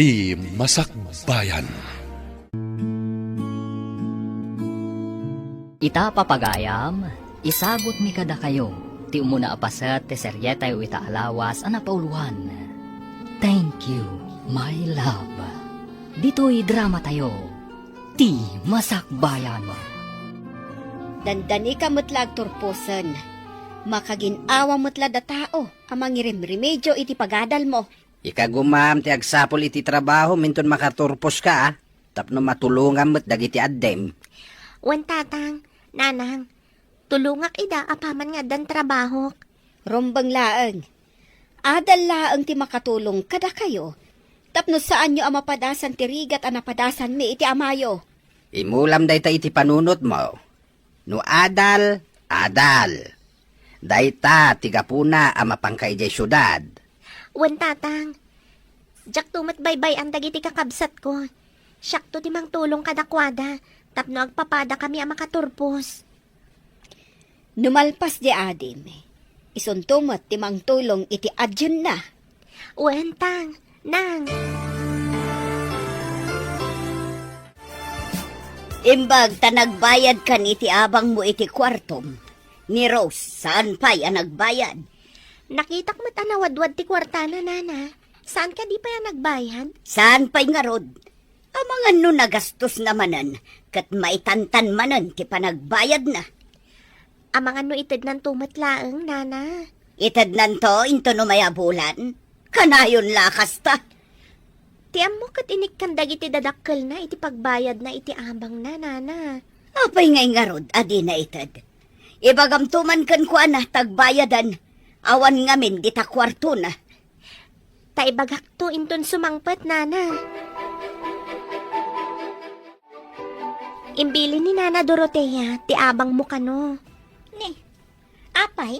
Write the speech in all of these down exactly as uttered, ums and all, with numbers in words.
Ti Masakbayan. Ita, papagayam, isagutmi kadakayo ti umuna a paset ti serietayo ita a lawas a napauloan, Thank You, My Love. Ditoy dramatayo, Ti Masakbayan. Dandanika met la agturposen. Makagin-awa met la da tao a mangirimremedio iti pagadalmo. Ikagumam ti agsapul iti trabahom inton makaturposka, a, tapno matulongam met dagiti addim. Wen, Tatang, Nanang, tulongak ida apaman nga addan trabahok. Rumbeng laeng. Adal laeng ti makatulong kadakayo tapno saanyo a mapadasan ti rigat a napadasanmi iti amayo. Imulam dayta iti panunotmo. No adal, adal. Dayta ti gapuna a mapanka idiay siudad. Wen, Tatang, diakto met baybay-an dagiti kakabsatko. Siakto ti mangtulong kadakuada tapno agpapadakami a makaturpos. No malpas di adim, isunto met ti mangtulong iti adienna. Wen, Tang, Nang. Imbag ta nagbayadkan iti abangmo iti kuartom. Ni Rose, saan pay a nagbayad? Nakitak met a nawadwad ti kuartana, Nana. Saan kadi pay a nagbayad? Saan pay ngarud? Amangan no nagastosna manen, ket maitantan manen ti panagbayadna. Amangan no itednanto met laeng, Nana. Itednanto inton umay a bulan? Kanayon la a kasta. Ti ammo ket inikkan dagiti dadakkelna iti pagbayadna iti abangna, Nana. Apay ngay ngarud a dina ited? Ibagamto man kenkuana ta agbayadan, awan ngamin dita kuartona. Ta ibagakto inton sumangpet, Nana. Imbilin ni Nana Dorotea ti abangmo kano. Ni, apay,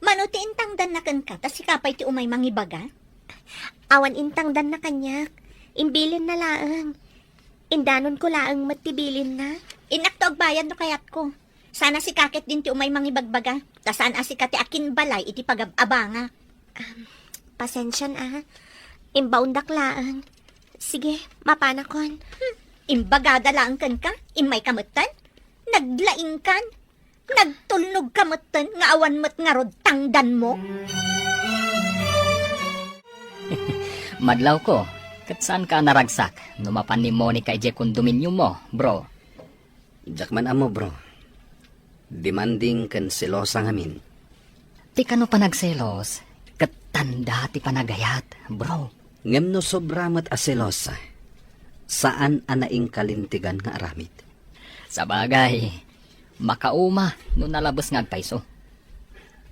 mano ti intangdanna kenka ta sika pay ti umay mangibaga? Awan intangdanna kaniak. Imbilinna laeng. Indanonko laeng met ti bilinna. Innakto agbayad no kayatko. Saan a sika ketdin ti umay mangibagbaga, ta saan a sika ti akinbalay iti pagab-abangak. Um, pasensian a. Imbaondak laeng. Sige, mapanakon. Hmm, imbagada laeng kenka, immayka metten? Naglaingkan? Nagtulnogka metten nga awan met ngarud tangdanmo? Madlawko, ket saanka a naragsak no mapan ni Monica idiay kondominiummo, bro? Diak man ammo, bro. Demanding ken selosa ngamin. Ti kano panagselos, ket tanda ti panagayat, bro. Ngem no sobra met a selosa, saan a naingkalintegan nga aramid. Sabagay, makauma no nalabes nga agpayso.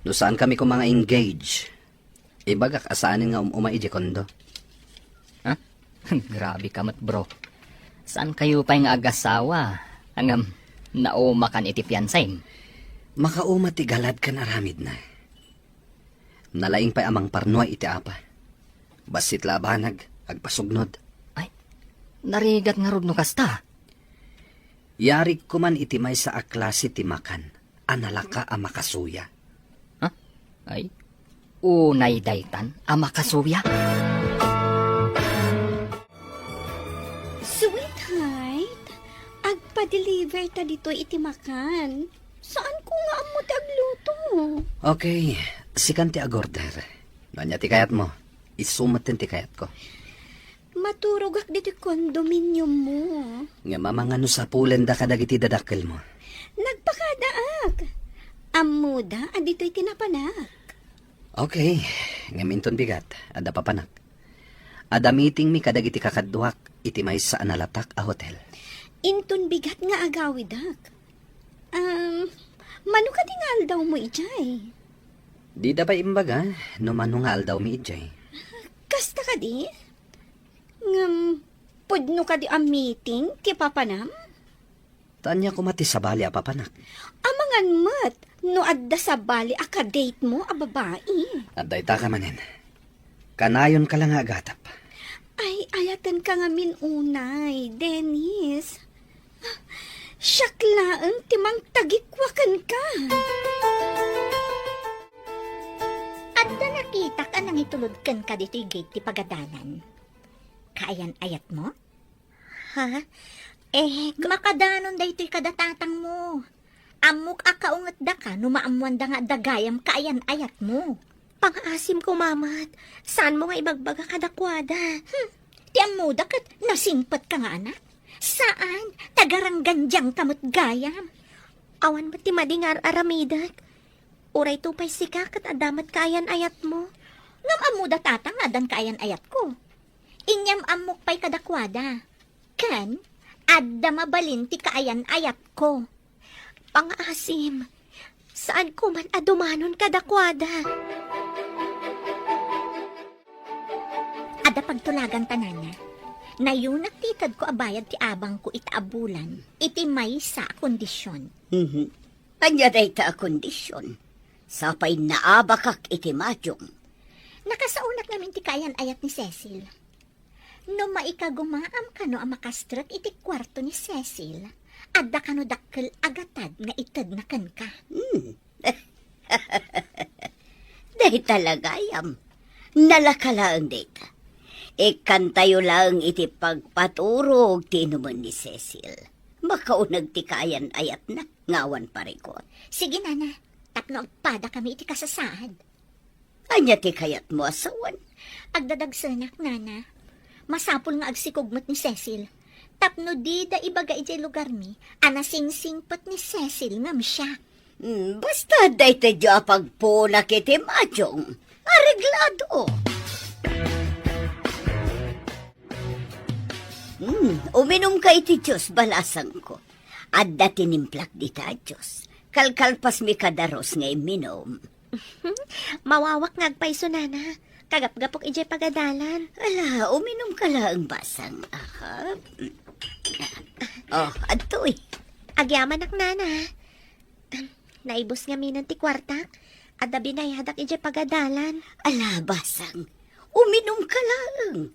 No saan kami koma nga engage, ibagak a saanen nga um-uma idiay kondo. Ha? Grabe ka met, bro. Saan kayo pay nga agasawa? Ngem, naumakan iti fiansem? Makauma ti galad ken aramidna. Nalaing pay a mangparnuay iti apa. Bassit la a banag, agpasugnod. Ay, narigat ngarud no kasta. Yarik koman iti maysa a klase ti makan a nalaka a makasuya. Ha? Ay, unay daytan a makasuya? Sweetheart, agpa-deliver ta ditoy iti makan. Saan ko nga ammo ti agluto. Okay, sikan ti agorder. No ania ti kayatmo, isu metten ti kayatko. Maturogak ditoy condominium mo. Ngem amangan no sapulen da kadagiti dadakkelmo. Nagpakadaak. Ammoda a ditoy ti napanak. Okay, ngem inton bigat, adda papanak. Adda meetingmi kadagiti kakaduak iti maysa a nalatak a hotel. Inton bigat nga agawidak. Um, mano kadi nga aldawmo idiay? Dida pay imbaga no mano nga aldawmi idiay. Kasta kadi? Ngem, pudno kadi a meeting ti papanam? Ta ania koma ti sabali a papanak? Amangan met no adda sabali a kadate mo a babai. Adda ita ka manen. Kanayonka la nga agatep. Ay, ayatenka ngamin unay, Dennis. Siak laeng ti mangtagikua kenka. Adda nakitak a nangitulod kenka ditoy gate ti pagadanan. kaayan-ayatmo? Ha? Eh, ka- Makadanon daytoy kada tatangmo. Ammok a kaungetdaka no maammoanda nga adda gayam kaayan-ayatmo. Pangaasim ko, Mama. Saanmo nga ibagbaga kadakuada? Hmm. Ti ammoda ket nasingpetka nga anak. Saan, tagaranggandiangka met gayam. Awan met ti madi nga ar-aramidek. Uray to pay sika ket adda met kaayan-ayatmo. Ngem ammoda tatang nga addan kaayan-ayatko. Inyam-ammok pay kadakuada. Ken, adda mabalin ti kaayan-ayatko. Pangaasim, saanko man a dumanon kadakuada. Adda pagtulaganta, Nana. Nayunak ti itedko a bayad ti abangko ita a bulan iti maysa a kondision. Mhm. Ania dayta a kondision? Sapay naabakak iti majong. Nakasaonak ngamin ti kaayan-ayat ni Cecil. No maikagumaam kano a makastrek iti kuarto ni Cecil, adda kano dakkel a gatad nga itedna kenka. Hmm. Dayta la gayam. Nalaka laeng dayta. Ikkantayo laeng iti pagpaturog ti inumen ni Cecil. Makauneg ti kaayan-ayatna nga awan parikut. Sige, Nana, tapno agpadakami iti kasasaad. Ania ti kayatmo a sawen? Agdadagsenak, Nana. Masapul nga agsikog met ni Cecil. Tapno dida ibaga idiay lugarmi a nasingsingpet ni Cecil ngem siak. Hmm, basta daytoy a pagpuonak iti majong. Areglado. Hmm, uminumka iti juice, balasangko. Adda tinimplak dita a juice. Kalkalpasmi kadaros nga imminum. Mawawak nga agpayso, Nana. Kagapgapok idiay pagadalan. Ala, uminumka laeng, basang. Aha. Oh, adtoy. Agyamanak, Nana. Naibus ngamin ti kuartak. Adda binayadak idiay pagadalan. Ala, basang. Uminumka laeng.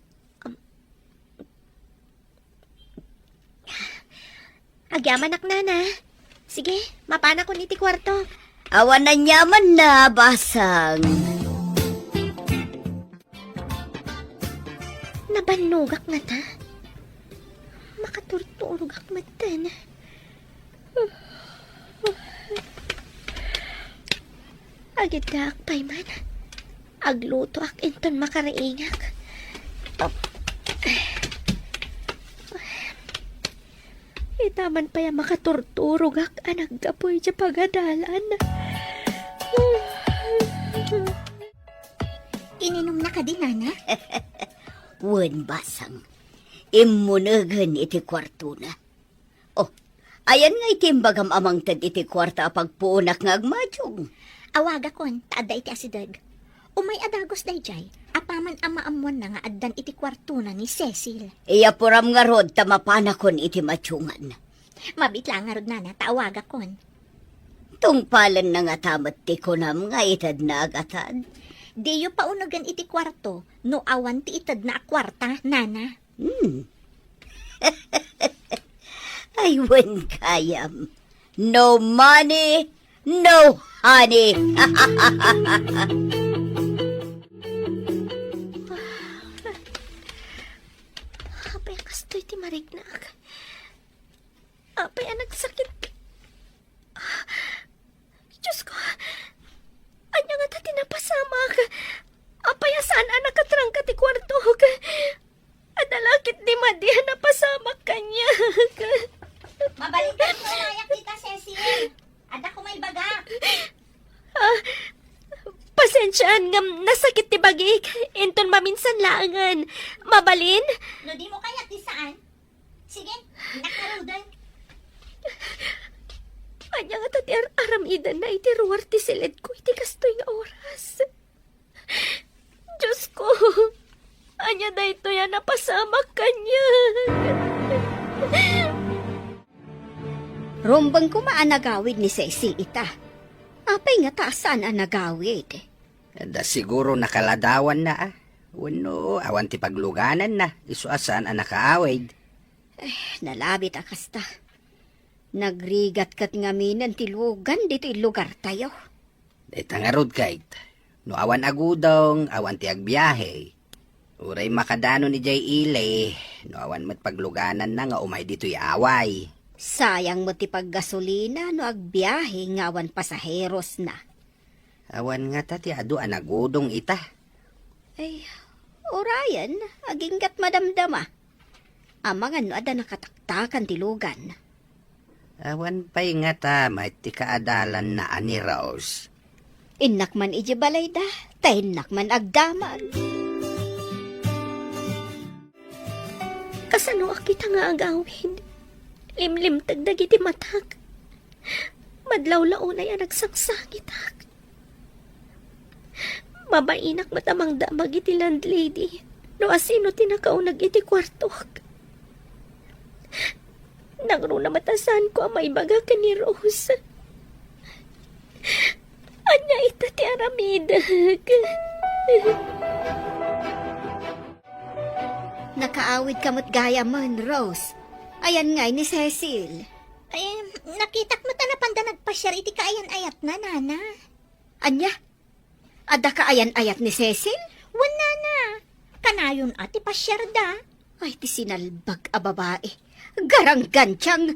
Agyamanak, Nana. Sige, mapanakon iti kuarto. Awan aniamanna, basang. Nabannogak ngata. Makaturturogak metten. Agiddaak pay man. Aglutoak inton makariingak. Ita man pay a makaturturogak a naggapu iti pagadalan. Ininumna kadi, Nana? Wen, basang. Immunegen iti kuartona. Oh, ayan nga iti imbagam a mangted iti kuarta a pagpuonak nga agmajong? Awagakon, ta adda iti asideg. Umay a dagus daydiay, apaman a maammoanna nga addan iti kuartona ni Cecil. Iyapuram ngarud ta mapanakon iti majongan. Mabit la ngarud, Nana, ta awagakon. Tungpalenna ngata met ti kunam nga itedna a gatad? Diyo paunegen iti kuarto no awan ti itedna a kuarta, Nana. Hmm. Ay, wen gayam. No money, no honey. Apay a kastoy ti mariknak? Apay a nagsakit? Diyos ko, ania ngata ti napasamak? Apay a saan a nakatrangka ti kuartok? Adda la ket ti madi a napasamak kaniak. Mabalin ka, nayak dita, Cecil. Adda ko maibagak. Ah, pasensiaan ngem nasakit ti bagik. Inton maminsan laengen. Mabalin? No dimo kayat ti saan, sige, nakaruden. Ania ngata ti ar-aramidenna iti ruar ti siledko iti kastoy nga oras? Diyos ko, ania daytoy a napasamak kaniak? Rumbeng koma a nagawid ni Cecil ita. Apay ngata a saan a nagawid? Da siguro nakaladawanna, a. Wenno awan ti paglugananna, isu a saan a nakaawid. Eh, nalabit a kasta. Nagrigat ket ngaminen ti lugan ditoy lugartayo. Dayta ngarud, Kate. No awan agudong, awan ti agbiahe. Uray makadanon idiay ili, no awan met paglugananna nga umay ditoy away. Sayang met ti paggasolina no agbiahe nga awan pasaherosna. Awan ngata ti adu a nagudong ita. Ay, urayen, aginggat madamdama. Amangan no adda nakataktakan ti lugan. Awan pay ngata met ti kaadalanna a ni Rose. Innak man idiay balayda, ta innak man agdamag. Kasanoak ita nga agawid? Limlimteg dagiti matak. Madlawla unay a nagsangsangitak. Mabainak met a mangdamag iti landlady no asino ti nakauneg iti kuartok. Nangruna met a saanko a maibaga ken ni Rose. Ania ita ti aramidek? Nakaawidka met gayamen, Rose. Ayan ngay ni Cecil? Ay, nakitak met a napanda nagpasiar iti kaayan-ayatna, Nana. Ania? Adda kaayan-ayat ni Cecil? Wen, Nana. Kanayon a ti pasiarda. Ay, ti sinalbag a babae. Garanggantiang.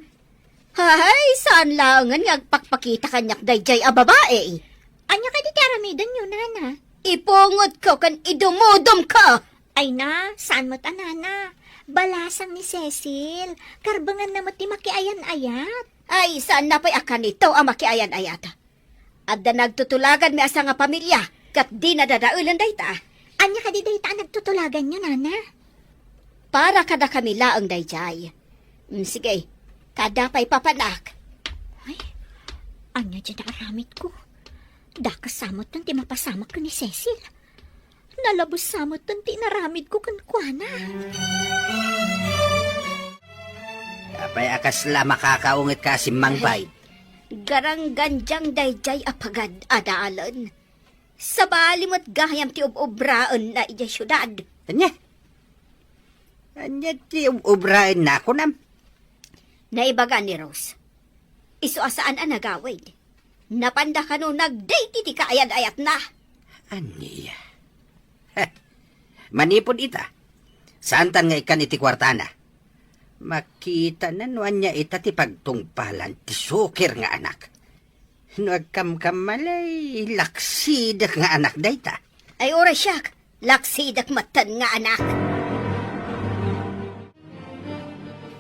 Hay, saan laengen nga agpakpakita kaniak daydiay a babae? Ania kadi ti aramidenyo, Nana? Ipungotko ken idumudumko. Ay na, saan met a, Nana. Balasang ni Cecil. Karbenganna met ti makiayan-ayat. Ay, saanna pay a kanito a makiayan-ayat? Adda nagtutulaganmi a sangapamilia, ket dina dadaelen dayta. Ania kadi dayta a nagtutulaganyo, Nana? Para kadakami laeng daydiay. Mm, sige, ta adda pay papanak. Ay, ania diay aramidko? Dakes sa metten ti mapasamak ken ni Cecil. Nalabes sa metten ti inaramidko kenkuana. Apay a kasla makakaungetka a simmangpay? Ay, garanggantiang daydiay a pagad-adalan. Sabali met gayam ti ub-ubraenna idiay siudad. Ania? Ania ti ub-ubraenna, kunam? Naibaga ni Rose. Isu a saan a nagawid. Napanda kano nagdate iti kaayan-ayatna. Ania? Heh. Manipud ita, saantan nga ikkan iti kuartana. Makitana no ania ita ti pagtungpalan ti sukir nga anak. No agkamkamali, laksidek nga anak dayta. Ay, uray siak, laksidek metten nga anak.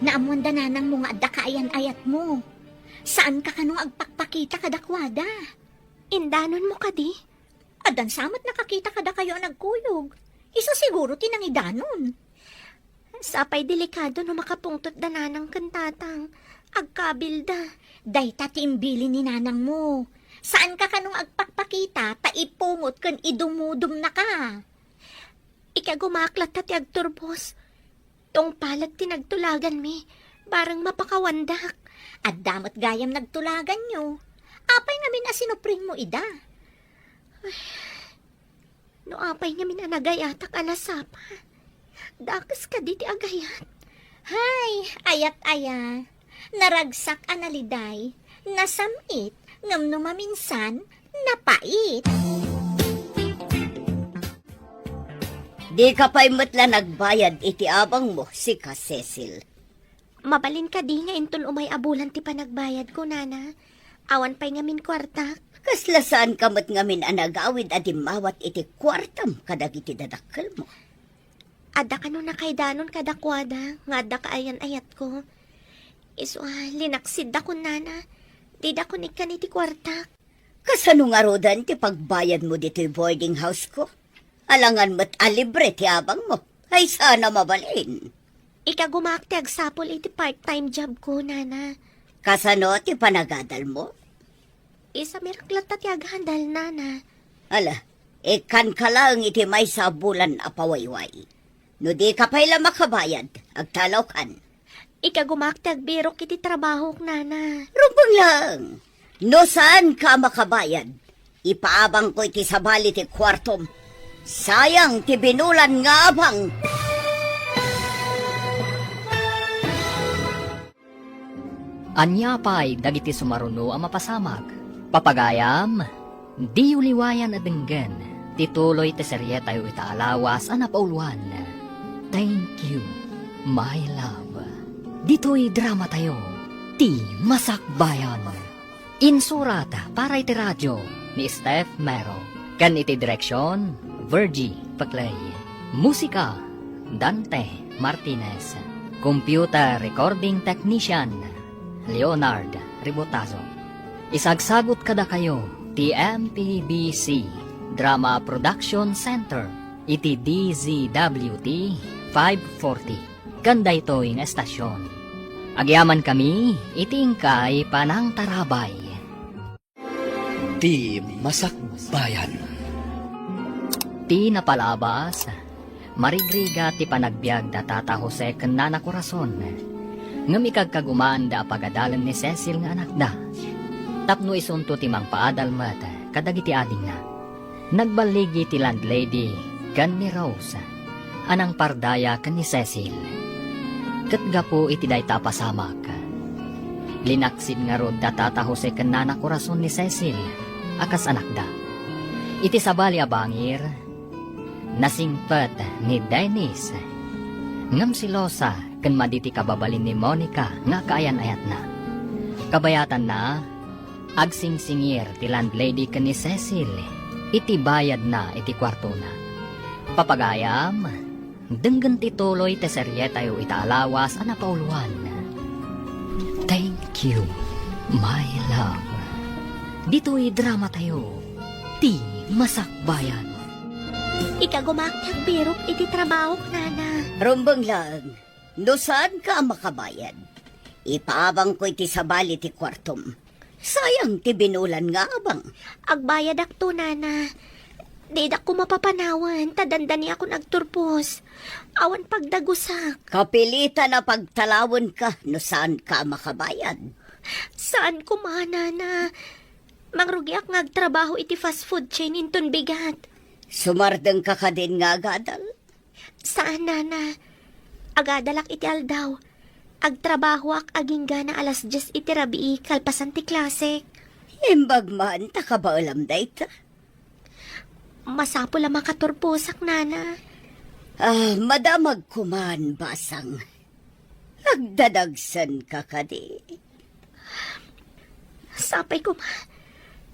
Naammoanda nanangmo nga adda kaayan-ayatmo. Saanka kano nga agpakpakita kadakuada? Indanonmo kadi? Addan sa met nakakita kadakayo a nagkuyog. Isu siguro ti nangidanon. Sapay delikado no makapungtot da nanang ken tatang. Agkabilda. Dayta ti imbilin ni nanangmo. Saanka kano nga agpakpakita ta ipungot ken idumudumnaka. Ikagumaak latta ti agturbos. Tungpalek ti nagtulaganmi, bareng mapakawandak. Adda met gayam nagtulaganyo. Apay ngamin a sinupringmo ida? Ay, no apay ngamin a nagayatak a nasapa, dakes kadi ti agayat. Hay, ayat aya. Naragsak a naliday, nasam-it, ngem no maminsan, napait. Dika pay met la nagbayad iti abangmo, sika, Cecil. Mabalin kadi nga inton umay a bulan ti panagbayadko, Nana? Awan pay ngamin kuartak. Kasla saanka met ngamin a nagawid a dimmawat iti kuartam kadagiti dadakkelmo? Adda kano nakaidanon kadakuada nga adda kaayan-ayatko. Isu a, linaksiddakon, Nana. Didakon ikkan iti kuartak. Kasano ngaruden ti pagbayadmo ditoy boarding house-ko? Alangan met a libre ti abangmo. Ay, saan a mabalin. Ikagumaak ti agsapul iti part-time job-ko, Nana. Kasano ti panagadalmo? Isamirak latta ti aghandal, Nana. Ala, ikkanka laeng iti maysa a bulan a pawayway. No dika pay la makabayad, agtalawkan. Ikagumaak ti agbirok iti trabahok, Nana. Rumbeng laeng. No saanka a makabayad, ipaabangko iti sabali ti kuartom. Sayang ti binulan nga abang. Ania pay dagiti sumaruno a mapasamak? Papagayam, diyo liwayan a denggen Ti tuloy ti serietayo ita a lawas a napauluan, Thank You, My Love. Ditoy dramatayo, Ti Masakbayan. Insurat para iti radio ni Steph Mero, ken iti direksion, Virgie Paclay. Musika, Dante Martinez. Computer recording technician, Leonard Ribotazo. Isagsagut kadakayo ti M P B C Drama Production Center iti D Z W T five forty. Ken daytoy nga estasion, agyamankami iti inkay panangtarabay. Ti Masakbayan. Ti napalabas, marigrigat ti panagbiag da Tata Jose ken Nana Corazon. Ngem ikagkagumaanda a pagadalen ni Cecil nga anakda, tapno isunto ti mangpaadal met kadagiti adingna. Nagballigi ti landlady ken ni Rose a nangpardaya ken ni Cecil. Ket gapu iti dayta a pasamak, linaksid ngarud da Tata Jose ken Nana Corazon ni Cecil a kas anakda. Iti sabali a bangir, nasingpet ni Dennis, ngem selosa ken madi ti kababalin ni Monica nga kaayan-ayatna. Kabayatanna, agsingsingir ti landlady ken ni Cecil iti bayadna iti kuartona. Papagayam, denggen ti tuloy ti serietayo ita a lawas a napauluan, Thank You, My Love. Ditoy dramatayo, Ti Masakbayan. Ikagumaak ti agbirok iti trabahok, Nana. Rumbeng laeng. No saanka a makabayad, ipaabangko iti sabali ti kuartom. Sayang ti binulan nga abang. Agbayadakto, Nana. Didak koma papanawen ta dandaniakon agturpos. Awan pagdagusak. Kapilitan a pagtalawenka no saanka a makabayad. Saan koma, Nana. Mangrugiak nga agtrabaho iti fast food chain inton bigat. Sumardengka kadin nga agadal? Saan, Nana. Agadalak iti aldaw. Agtrabahoak agingga alas dies iti rabii kalpasan ti klasek. Imbag man ta kabaelam dayta. Masapul a makaturposak, Nana. Ah, madamag koman, basang. Agdadagsenka kadi? Sapay koma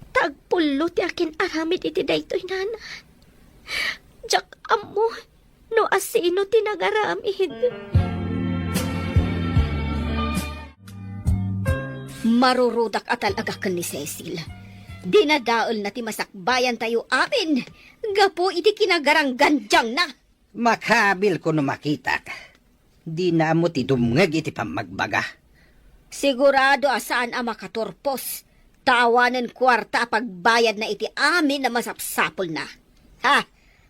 ta agpullo ti akin-aramid iti daytoy, Nana. Diak ammo no asino ti nagaramid. Marurudak a talaga ken ni Cecil. Dinadaelna ti masakbayantayo amin gapu iti kinagaranggandiangna. Makabilko no makitak. Dina ammo ti dumngeg iti pammagbaga. Sigurado a saan a makaturpos, ta awanen kuarta a pagbayadna iti amin a masapsapulna. Ha?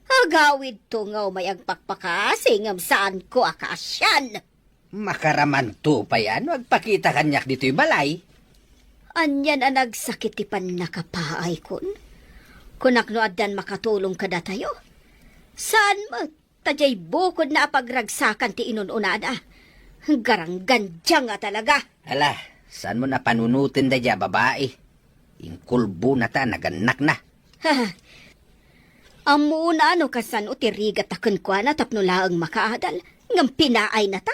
Agawidto nga umay agpakpakasi ngem saanko a kaasian. Makaramanto pay a no agpakita kaniak ditoy balay. Anian a nagsakit ti pannakapaaykon. Kunak no addan makatulong kadatayo. Saan met, ta diay bukodna a pagragsakan ti inun-unada. Garanggandiang a talaga. Ala, saanmo a panunoten daydiay a babai. Inkulbona ta nagannakna. Ha. Ammona no kasano ti rigatna kenkuana tapno laeng makaadal, ngem pinaayna ta?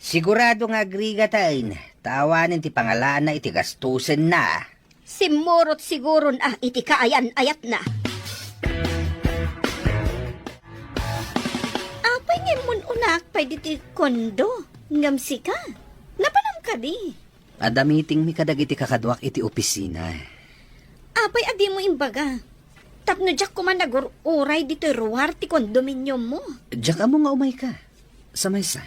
Sigurado nga agrigataen, ta awanen ti pangalaanna iti gastusenna. Simmurot siguron a iti kaayan-ayatna. Apay nga immun-unaak pay ditoy kondo, ngem sika? Napanam kadi? Adda meetingmi kadagiti kakaduak iti opisina. Apay a dimo imbaga? Tapno diak koma nagur-uray ditoy ruar ti kondominiummo. Diak ammo nga umayka. Sa maysa,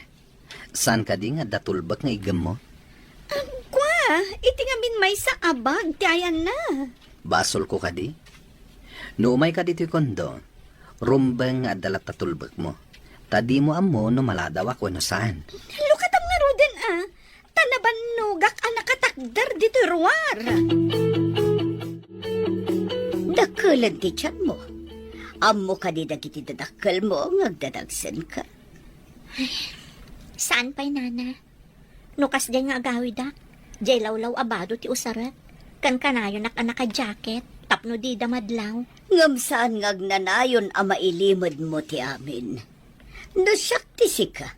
saan kadi nga adda tulbek nga iggemmo? Agkua, iti ngamin maysa a bag ti ayanna. Basolko kadi? No umayka ditoy kondo, rumbeng nga adda latta tulbekmo. Ta dimo ammo no maladawak wenno saan. Lukatam ngaruden a, ta nabannogak a nakatakder ditoy ruar. Dakkelen ti tianmo. Ammo kadi dagiti dadakkelmo nga agdadagsenka? Saan pay, Nana? No kasdiay nga agawidak, diay lawlaw a bado ti usarek, ken kanayonak a naka-jacket. tapno dida madlaw. Ngem saan nga agnanayon a mailimedmo ti amin. No siak ti sika,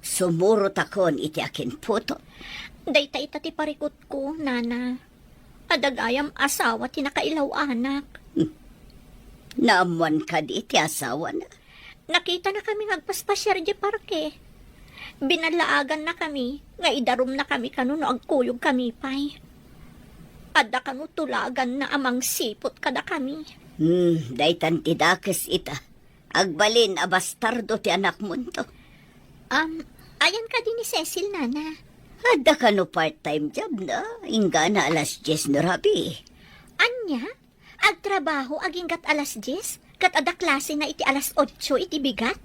sumurotakon iti akinputo. Dayta ita ti parikutko, nana. Adda gayam asawa ti nakailaw-anak. Hmm. Naammoan kadi ti asawana? Nakitanakami nga agpaspasiar idiay parke. Binallaaganna kami nga idarumnakami kano no agkuyogkami pay. Adda kano tulaganna a mangsiput kadakami. Hmm, daytan ti dakes ita. Agbalin a bastardo ti anakmonto. Um, ayan kadi ni Cecil, nana? Adda kano part-time job na, inggana alas dies no rabii. Ania? Agtrabaho aginggat alas dies, ket adda klasena iti alas otso iti bigat?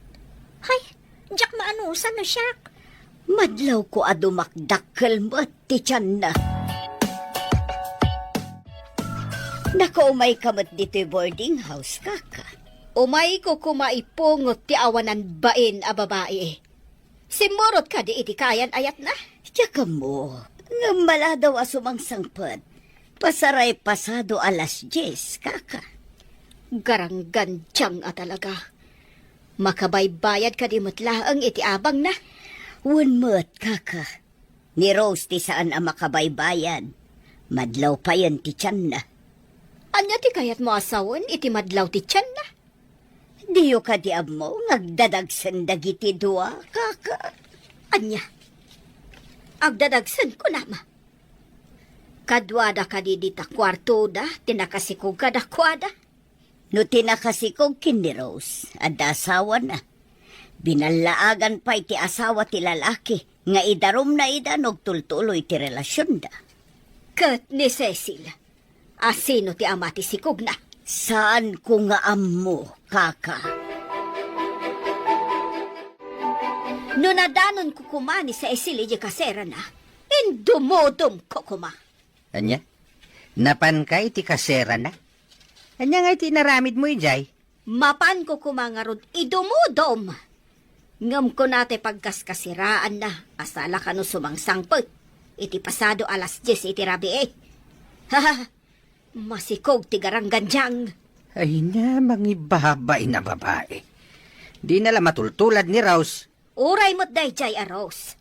Hay, diak maanusan no siak. Madlawko a dumakdakkel met ti tianna. Nakaumayka met ditoy boarding house, kaka. Umayko koma ipungot ti awanan bain a babai. Simmurot kadi iti kayan ayatna? Diak ammo. Ngem maladaw a sumangsangpet. Pasaray pasado alas dies, kaka. Garanggandiang a talaga. Makabaybayad kadi met laeng iti abangna? Wen met, kaka. Ni Rose ti saan a makabaybayad. Madlaw payen ti tianna. Ania ti kayatmo a sawen iti madlaw ti tianna? Diyo kadi ammo nga agdadagsen dagiti dua, kaka? Ania? Agdadagsen, kunam? Kaduada kadi dita kuartoda ti nakasikog kadakuada? No ti nakasikog ken ni Rose, adda asawana. Binallaagan pay ti asawa ti lalaki nga idarumna ida no agtultuloy ti relasionda. Ket ni Cecil, asino ti ama ti sikogna? Saanko nga ammo, kaka. No nadanonko koma ni Cecil idiay kaserana, indumodumko koma. Ania? Napanka iti kaserana? Ania nga iti inaramidmo idiay? Mapanko koma ngarud idumodom. Ngem kuna ti pagkaskasiraanna a sala kano sumangsangpet iti pasado alas dies iti rabii. Ha, masikog ti garanggandiang. Ay na, mangibabain a babai. Dina la matultulad ni Rose. Uray met daydiay a Rose.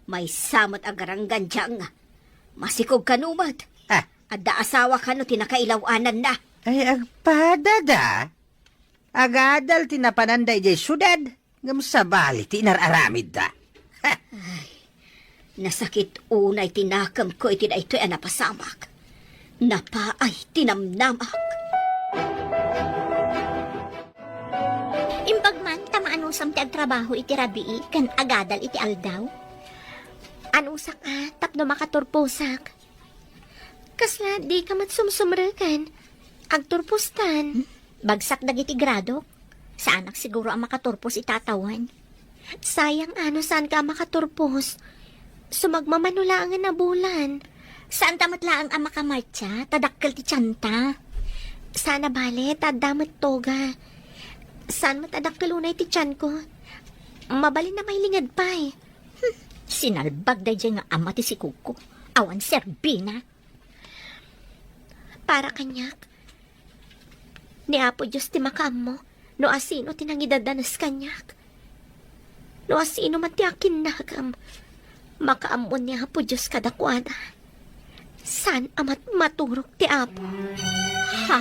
Maysa met a garanggandiang. Masikog kano met. Ah. Adda asawa kano ti nakailaw-ananna. Ay, agpadada. Agadal ti napananda idiay siudad, ngem sabali ti inar-aramidda. Ha! Ay, nasakit unay ti nakemko iti daytoy a napasamak. Napaay ti namnamak. Imbag man ta maanusam ti agtrabaho iti rabii ken agadal iti aldaw. Anusak a tapno makaturposak. Kasla dika met sumsumreken. Agturpostan. Hmm? Bagsak dagiti gradok. Saanak siguro a makaturpos ita a tawen. Sayang a no saanka a makaturpos. Sumagmamano laengen a bulan. Saanta met laeng a makamartsa, ta dakkel ti tianta. Saan a bale, ta adda met toga. Saan met a dakkel unay ti tianko. Mabalin a mailinged pay. Hmm, sinalbag daydiay nga ama ti sikogko. Awan serbina. Para kaniak, ni Apo Dios ti makaammo no asino ti nangidadanes kaniak. No asino man ti akinnagam, makaammo ni Apo Dios kadakuada. Saan a mat-, maturog ti Apo? Ha?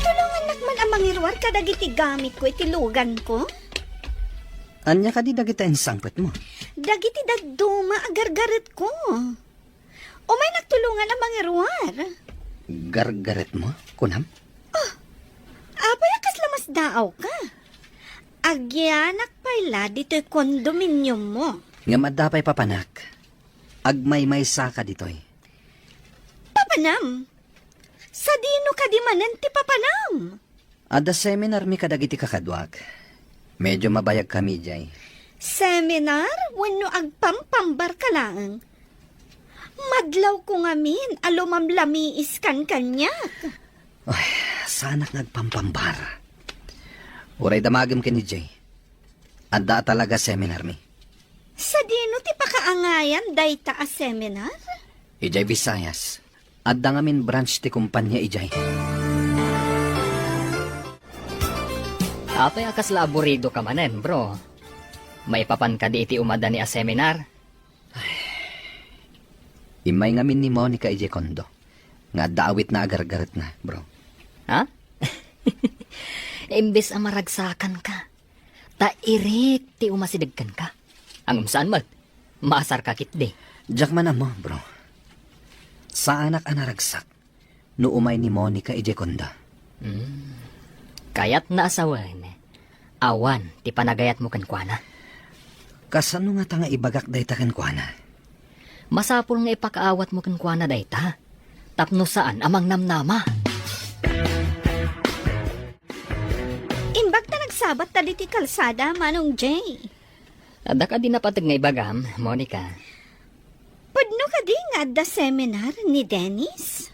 Tulongannak man a mangiruar kadagiti gamitko iti luganko. Ania kadi dagiti insangpetmo? Dagiti dadduma a gargaretko. Umaynak tulongan a mangiruar. Gargaretmo, kunam? Oh, apay a kasla masdaawka? Agyanak pay la ditoy kondominiummo. Ngem adda pay papanak. Agmaymaysaka ditoy. Papanam? Sadino kadi manen ti papanam? Adda seminarmi kadagiti kakaduak. Medio mabayagkami idiay. Seminar wenno agpampambarka laeng? Madlawko ngamin a lumamlamiiskan kaniak. Ay, saanak nga agpampambar. Uray damagem ken idiay. Adda a talaga seminarmi. Sadino ti pakaangayan dayta a seminar? Idiay Visayas. Adda ngamin branch ti kumpania idiay. Apay a kasla aburido ka manen, bro? Maipapan kadi iti umadani a seminar? Immay ngamin ni Monica idiay kondo nga adda awitna a gargaretna, bro. Ha? Imbes a maragsakanka, ta irik ti umasideg kenka. Ngem saan met, maasarka ketdi. Diak man ammo, bro. Saanak a naragsak no umay ni Monica idiay kondo. Hmm. Kayatna a sawen, awan ti panagayatmo kenkuana. Kasano ngata nga ibagak dayta kenkuana? Masapul nga ipakaawatmo kenkuana dayta, tapno saan a mangnamnama. Imbag ta nagsabatta ditoy kalsada, Manong Jay. Adda kadi napateg nga ibagam, Monica? Pudno kadi nga adda seminar ni Dennis?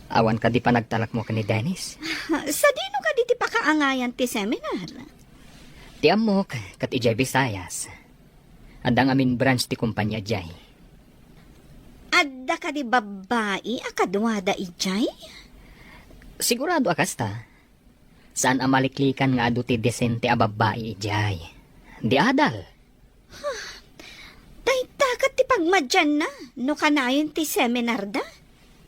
Awan kadi panagtalekmo ken ni Dennis? Sadino kadi ti pakaangayan ti seminar? Ti ammok, ket idiay Visayas. Adda ngamin branch ti kumpania idiay. Adda kadi babbai a kaduada idiay? Sigurado a kasta. Saan a maliklikan nga adu ti disente a babbai idiay. Di adal. Dayta ket ti pagmadianna no kanayon ti seminarda.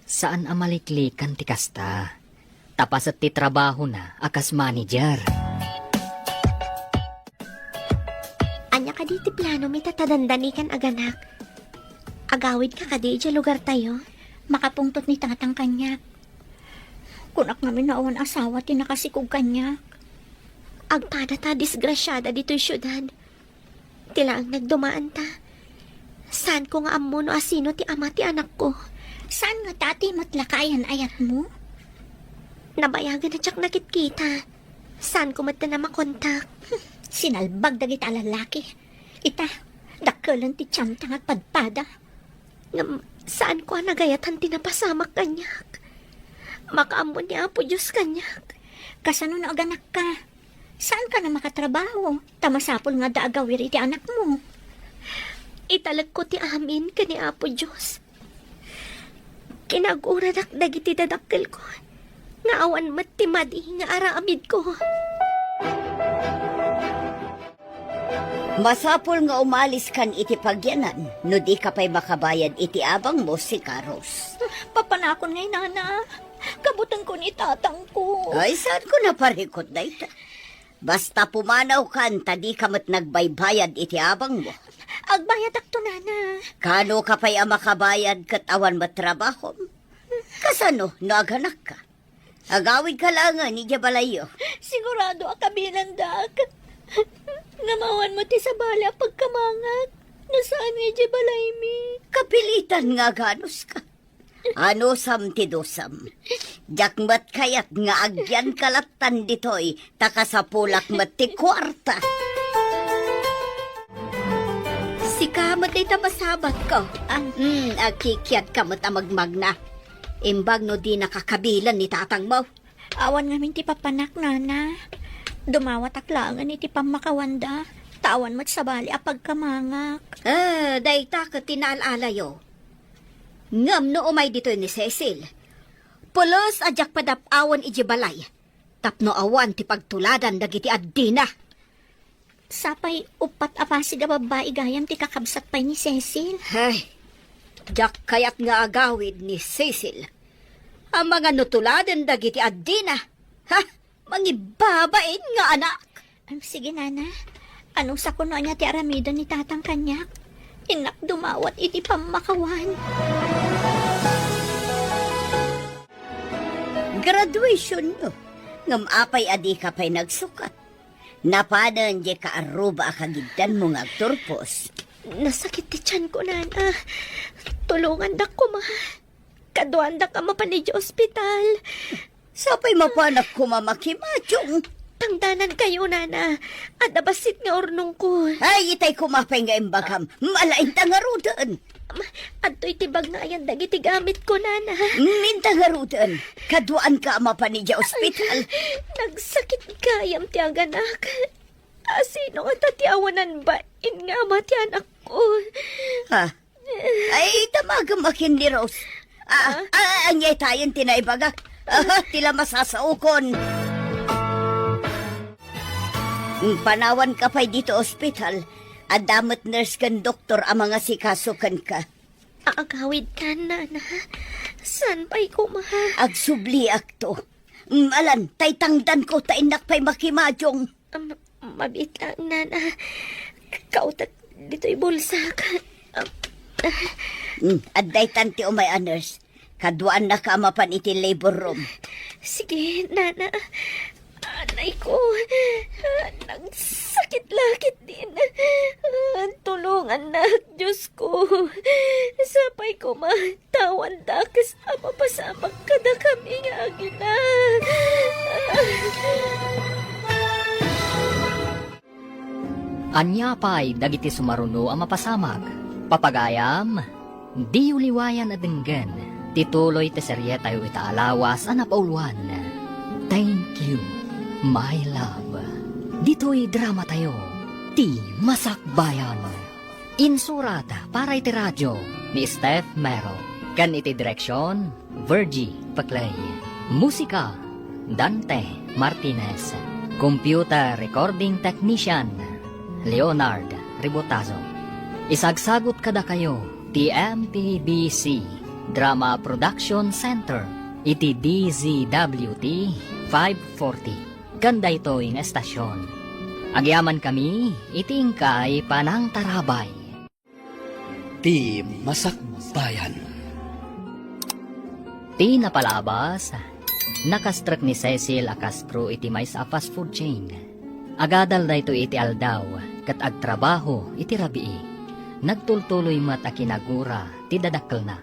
Saan a maliklikan ti kasta. Ta paset ti trabahona a kas manager. Ania kadi ti planomi ta dandani kan aganak? Agawidka kadi idiay lugartayo? Makapungtot ni tatang kaniak. Kunak ngamin no awan asawa ti nakasikog kaniak. Agpada ta disgrasiada ditoy siudad. Ti laeng nagdumaanta. Saanko nga ammo no asino ti ama ti anakko. Saan ngata ti met la kaayan-ayatmo? Nabayagen a diak nakitkita. Saanko met a makontak. Sinalbag dagita a lalaki. Ita, dakkelen ti tiamta nga agpadpada. Ngem saanko a nagayatan ti napasamak kaniak. Makaammo ni Apo Dios kaniak. Kasano no aganakka? Saanka a makatrabaho, ta masapul nga adda agawir iti anakmo. Italekko ti amin ken ni Apo Dios. Kinag-uradak dagiti dadakkelko, nga awan met ti madi nga aramidko. Masapul nga umaliskan iti pagyanan no dika pay makabayad iti abangmo, Sika Rose. Papanakon ngay, Nana. Kabutenko ni tatangko. Ay, saanko a parikut dayta? Basta pumanawkan ta dika met nagbaybayad iti abangmo. Agbayadakto, Nana. Kano ka pay a makabayad ket awan met trabahom? Kasano no aganakka? Agawidka laengen idiay balayyo. Sigurado a kabilandak. Ngem awan met ti sabali a pagkamangak. Nasaan nga idiay balaymi? Kapilitan nga aganuska. Anusam ti dusam. Diak met kayat nga agyanka lattan ditoy, ta kasapulak met ti kuarta. Sika met dayta masabatko. Ah. Hmm, agkikiatka met a magmagna. Imbag no dinaka kabilen ni tatangmo. Awan ngamin ti papanak, Nana. Dumawatak laengen iti pammakawanda, ta awan met sabali a pagkamangak. Ah, dayta ket ti naal-alayo. Ngem no umay ditoy ni Cecil, pulos a diak padap-awen idiay balay, tapno awan ti pagtuladan dagiti addina. Sapay uppat a pasig a babbai gayam ti kakabsat pay ni Cecil. Hay, diak kayat nga agawid ni Cecil. Amangan no tuladen dagiti addina. Ha? Mangibabain nga anak. Am, sige, Nana. Anusakon no ania ti aramiden ni tatang kaniak. Innak dumawat iti pammakawan. Graduation no. Ngem apay a dika pay nagsukat? Napanen diay kaarruba a kagiddanmo nga agturpos. Nasakit ti tianko, Nana. Tulongandak koma. Kaduandak a mapan idiay ospital. Sapay mapanak koma makimationg. Tangdanankayo, Nana. Adda bassit nga urnongko. Ay, itay koma pay nga imbagam. Malainta ngaruden. Ma-, adtoy ti bag nga ayan dagiti gamitko, Nana. Minta ngaruden. Kaduanka a mapan idiay ospital. Nagsakit gayam ti aganak. Asino ngata ti awanan bain nga ama ti anakko? Ha? Ay, damagem a ken ni Rose. Ah, ah, ania tayen ti naibagak? Ah, ti la masasaokon. Mm, panawanka pay ditoy ospital. Adda met nurse ken doktor a mangasikaso kenka. Agawidkan, Nana. Saan pay koma? Agsubliakto. Mm, alan, tay tangdanko ta innak pay makimadiong. Am, mabiit laeng, Nana. Kautek ditoy bulsak. Am, Mm, adda itan ti umay a nurse. Kaduaannaka a mapan iti labor room. Sige, Nana. Anay ko. Nagsakit la ketdin. Tulongannak, Diosko. Sapay koma, tawanda kes a mapasamak kadakami nga agina. Ania pay dagiti sumaruno a mapasamak? Papagayam, diyo liwayan a denggen ti tuloy ti serietayo ita a lawas a napauluan, Thank You, My Love. Ditoy dramatayo, Ti Masakbayan. Insurat para iti radio ni Steph Mero, ken iti direksion, Virgie Paclay. Musika, Dante Martinez. Computer recording technician, Leonard Ribotazo. Isagsagut kadakayo ti M P B C Drama Production Center iti D Z W T five forty. Ken daytoy nga estasion, agyamankami iti inkay panangtarabay. Ti Masakbayan. Ti napalabas, nakastrek ni Cecil a Castro iti maysa a fast food chain. Agadal daytoy iti aldaw ket agtrabaho iti rabii. Nagtultuloy met a kinagura ti dadakkelna.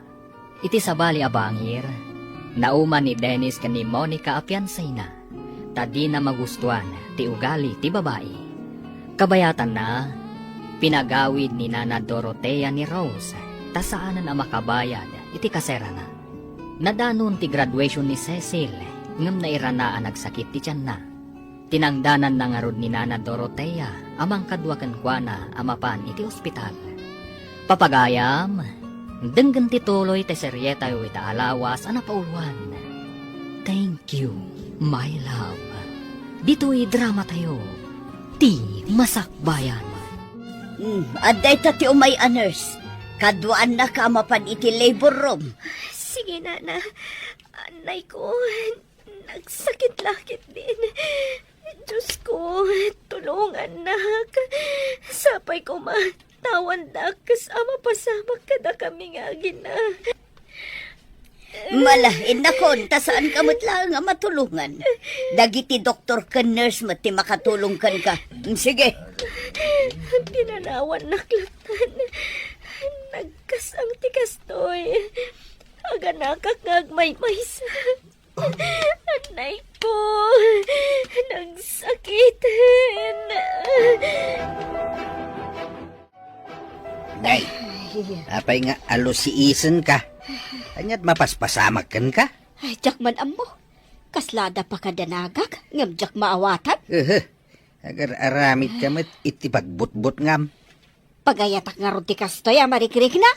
Iti sabali a bangir, nauman ni Dennis ken ni Monica a fiancéna, ta dina magustuan ti ugali ti babai. Kabayatanna, pinagawid ni Nana Dorotea ni Rose ta saanen a makabayad iti kaserana. Nadanon ti graduation ni Cecil ngem nairana a nagsakit ti tianna. Tinangdananna ngarud ni Nana Dorotea a mangkadua kenkuana a mapan iti ospital. Papagayam, denggen ti tuloy ti serietayo ita a lawas a napauluan, Thank You, My Love. Ditoy dramatayo, Ti Masakbayan. Hmm, adda ita ti umay a nurse. Kaduaannaka a mapan iti labor room. Sige, Nana. Anay ko. Nagsakit la ketdin. Diosko, tulongannak. Sapay koma, tawandak kes a mapasamak kadakami nga agina. Mala, innakon, ta saanka met laeng a matulongan. Dagiti doktor ken nurse met ti makatulong kenka. Sige. Pinanawannak latan. Nagkas-ang ti kastoy. Aganakak nga agmaymaysa. Anay ko, nagsakiten. Nay, apay nga alusiisenka? Ania't mapaspasamak kenka? Ay, diak man ammo. Kasla adda pakadanagak, ngem diak maawatan. Ehe, agar-aramidka met iti pagbutbutngam. Pagayatak ngarud ti kastoy a marikrikna?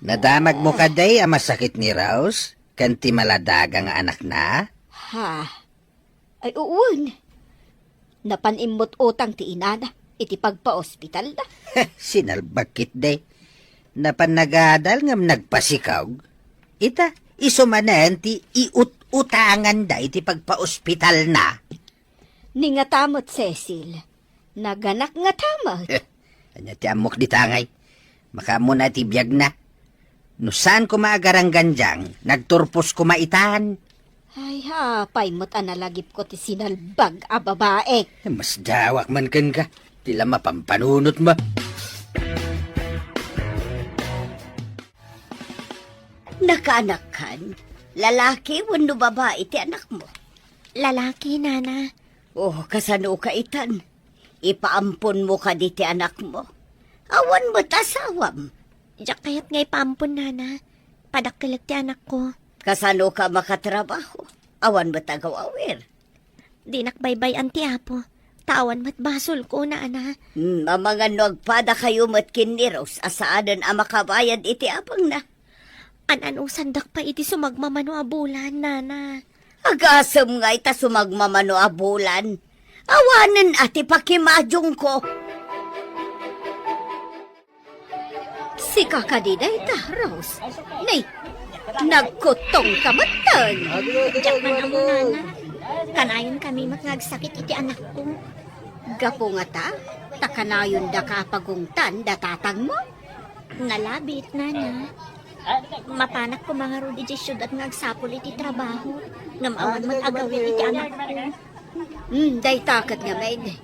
Nadamagmo kadi a masakit ni Rose ken ti maladaga nga anakna? Ha? Ay, uwan. Napan immut utang ti inana iti pagpaospitalna. Sinalbag ketdi. Napan nagadal ngem nagpasikog. Ita, isu manen ti iut-utanganda iti pagpaospitalna. Ni ngata met, Cecil. Naganak ngata met. Eh, ania ti ammok dita ngay? Makaammona ti biagna. No saan koma agaranggandiang, nagturpos koma itan. Ay, apay met a nalagipko ti sinalbag a babai. Masdawak man kenka, ti la mapampanunotmo. Nakaanakkan, lalaki wenno babai ti anakmo? Lalaki, Nana. Oh, kasanoka itan? Ipaamponmo kadi ti anakmo? Awan met asawam. Diak kayat nga ipaampon, Nana. Padakkelek ti anakko. Kasanoka makatrabaho? Awan met agaw-awir. Dinak baybay-an ti Apo. Ta awan met basolko, nana. Hmm, amangan no agpadakayo met ken ni Rose a saanen a makabayad iti abangna. An-anusandak pay iti sumagmamano a bulan, nana. Agasem ngay ta sumagmamano a bulan. Awanen a ti pakimadyongko. Sika kadi dayta, Rose? Nay, nagkuttongka metten. Diak man ammo, nana. Kanayon kami met nga agsakit iti anakko. Gapu ngata, ta kanayondaka a pagungtan da tatangmo? Nalabit, nana. Mapanak koma ngarud idiay siudad nga agsapul iti trabaho. Ngem awan met agawid iti anakko. Hmm, dayta ket ngamin.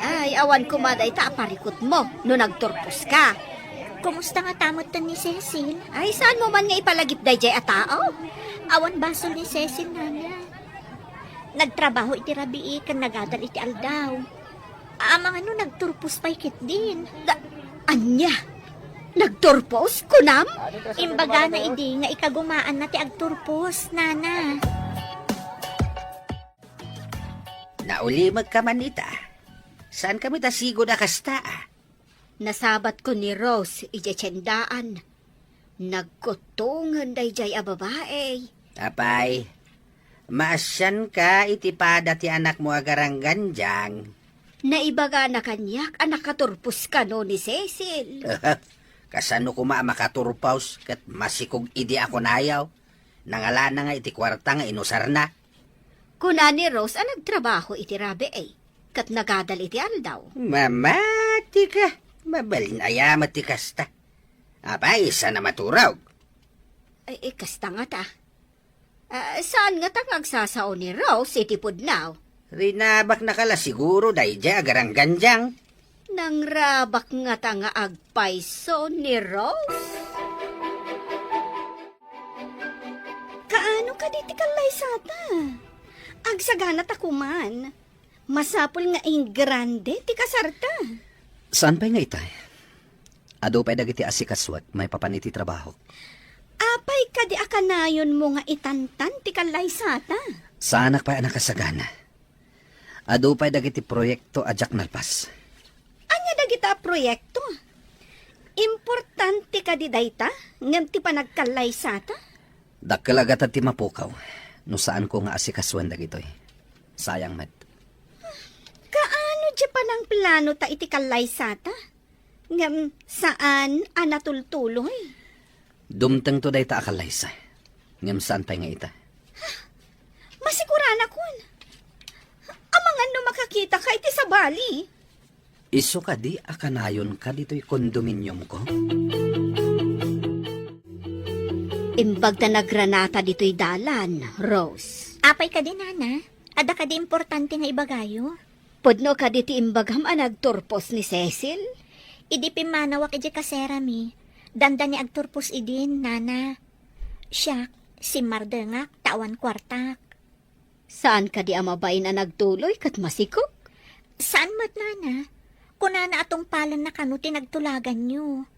Ay, awan koma dayta a parikutmo no nagturposka. Kumusta ngata metten ni Cecil? Ay, saanmo man nga ipalagip daydiay a tao? Awan basol ni Cecil, nana. Nagtrabaho iti rabii ken nagadal iti aldaw. Amangan no nagturpos pay ketdin. Da, ania? Nagturpos, kunam? Imbagana idi nga ikagumaanna ti agturpos, nana. Naulimekka man ita. Saankami ta sigud a kasta, a? Nasabatko ni Rose idiay tiendaan. Nagkuttongen daydiay a babai. Apay, maasianka iti pada ti anakmo a garanggandiang. Naibagana kaniak a nakaturpos kano ni Cecil. Kasano koma a makaturpos ket masikog idi a kunayo? Nangalana nga iti kuarta nga inusarna. Kuna ni Rose a nagtrabaho iti rabii, ket nagadal iti aldaw. Mamatika, mabalin aya met ti kasta. Apay, saan a maturog? Ay, eh, kasta ngata. Ah, saan ngata nga agsasao ni Rose iti pudno? Rinabaknaka la siguro daydiay a garanggandiang. Nangrabak ngata nga agpayso ni Rose? Kaano kadi ti kallaysata? Agsaganata koman. Masapul nga ingrande ti kasarta. Saan pay nga ita? Adu pay dagiti asikasuek maipapan iti trabahok. Apay kadi a kanayonmo nga itantan ti kallaysata? Saanak pay a nakasagana. Adu pay dagiti proyekto a diak nalpas. Ania dagita a proyekto? Importante kadi dayta ngem ti panagkallaysata? Dakkel a gatad ti mapukaw no saanko nga asikasuen dagitoy. Sayang met. Kaano diay panangplanota iti kallaysata? Ngem saan a natultuloy? Dumtengto dayta a kallaysa. Ngem saan pay nga ita? Masiguranakon. Amangan no makakitaka iti sabali. Isu kadi a kanayonka ditoy kondominiumko? Imbag ta nagranata ditoy dalan, Rose. Apay kadi, nana? Adda kadi importante nga ibagayo? Pudno kadi ti imbagam a nagturpos ni Cecil? Idi pimmanawak idiay kaserami, dandani agturpos idin, nana. Siak, simmardengak ta awan kuartak. Saan kadi a mabain a nagtuloy ket masikog? Saan met, nana. Kunana a tungpalenna kano ti nagtulaganyo.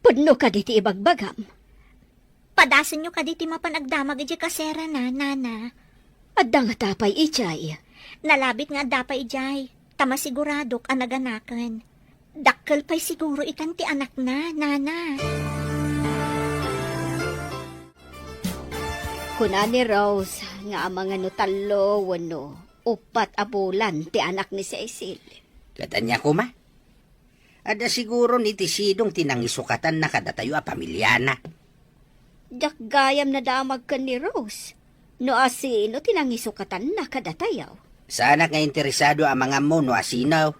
Pudno kadi ti ibagbagam? Padasenyo kadi ti mapan agdamag idiay kaserana, nana. Adda ngata pay idiay? Nalabit nga adda pay idiay, ta masiguradok a naganaken. Dakkel pay siguro itan ti anakna, nana. Kuna ni Rose nga amangan no tallo wenno uppat a bulan ti anak ni Cecil. Ket ania koma? Adda siguro ni ti sidong ti nangisukatanna kadatayo a pamiliana. Diak gayam nadamag ken ni Rose no asino ti nangisukatanna kadatayo. Saanak nga interesado a mangammo no asino.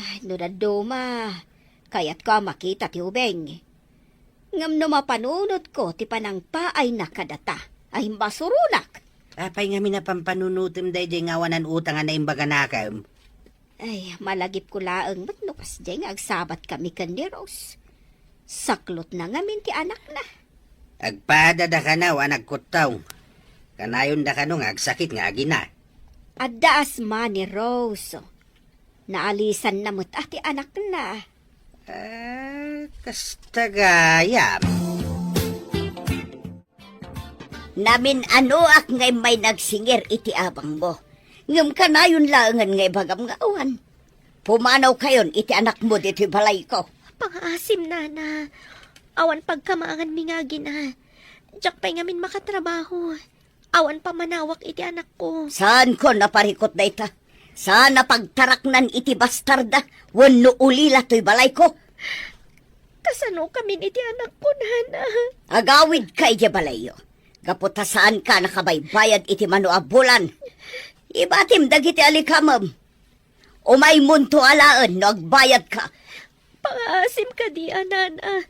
Ay, no dadduma, kayatko a makita ti ubing. Ngem no mapanunotko ti panangpaayna kadata, ay, masuronak. Apay ngamin a pampanunotem daydiay nga awanan utang a naimbaganakem? Ay, malagipko laeng met no kasdiay nga agsabatkami ken ni Rose. Saklotna ngamin ti anakna. Agpadada kano a nagkuttong. Kanayonda kano nga agsakit nga agina. Adda asma ni Rose. Naalisanna met a ti anakna. Ah, kasta gayam. Namin-anoak nga immay nagsingir iti abangmo. Ngem kanayon laengen nga ibagam nga awan. Pumanawkayon iti anakmo ditoy balayko. Pangaasim, Nana. Awan pagkamaanganmi nga agina. Diak pay ngamin makatrabaho. Awan pammanawak iti anakko. Saanko a parikut dayta. Saan a pagtaraknan iti bastarda wenno ulila toy balayko. Kasanokamin iti anakko, Nana? Agawidka idiay balayyo. Gapu ta saanka a nakabaybayad iti mano a bulan. Ibatim dagiti alikamem. Umaymonto alaen no agbayadka. Pangaasim kadi, Nana.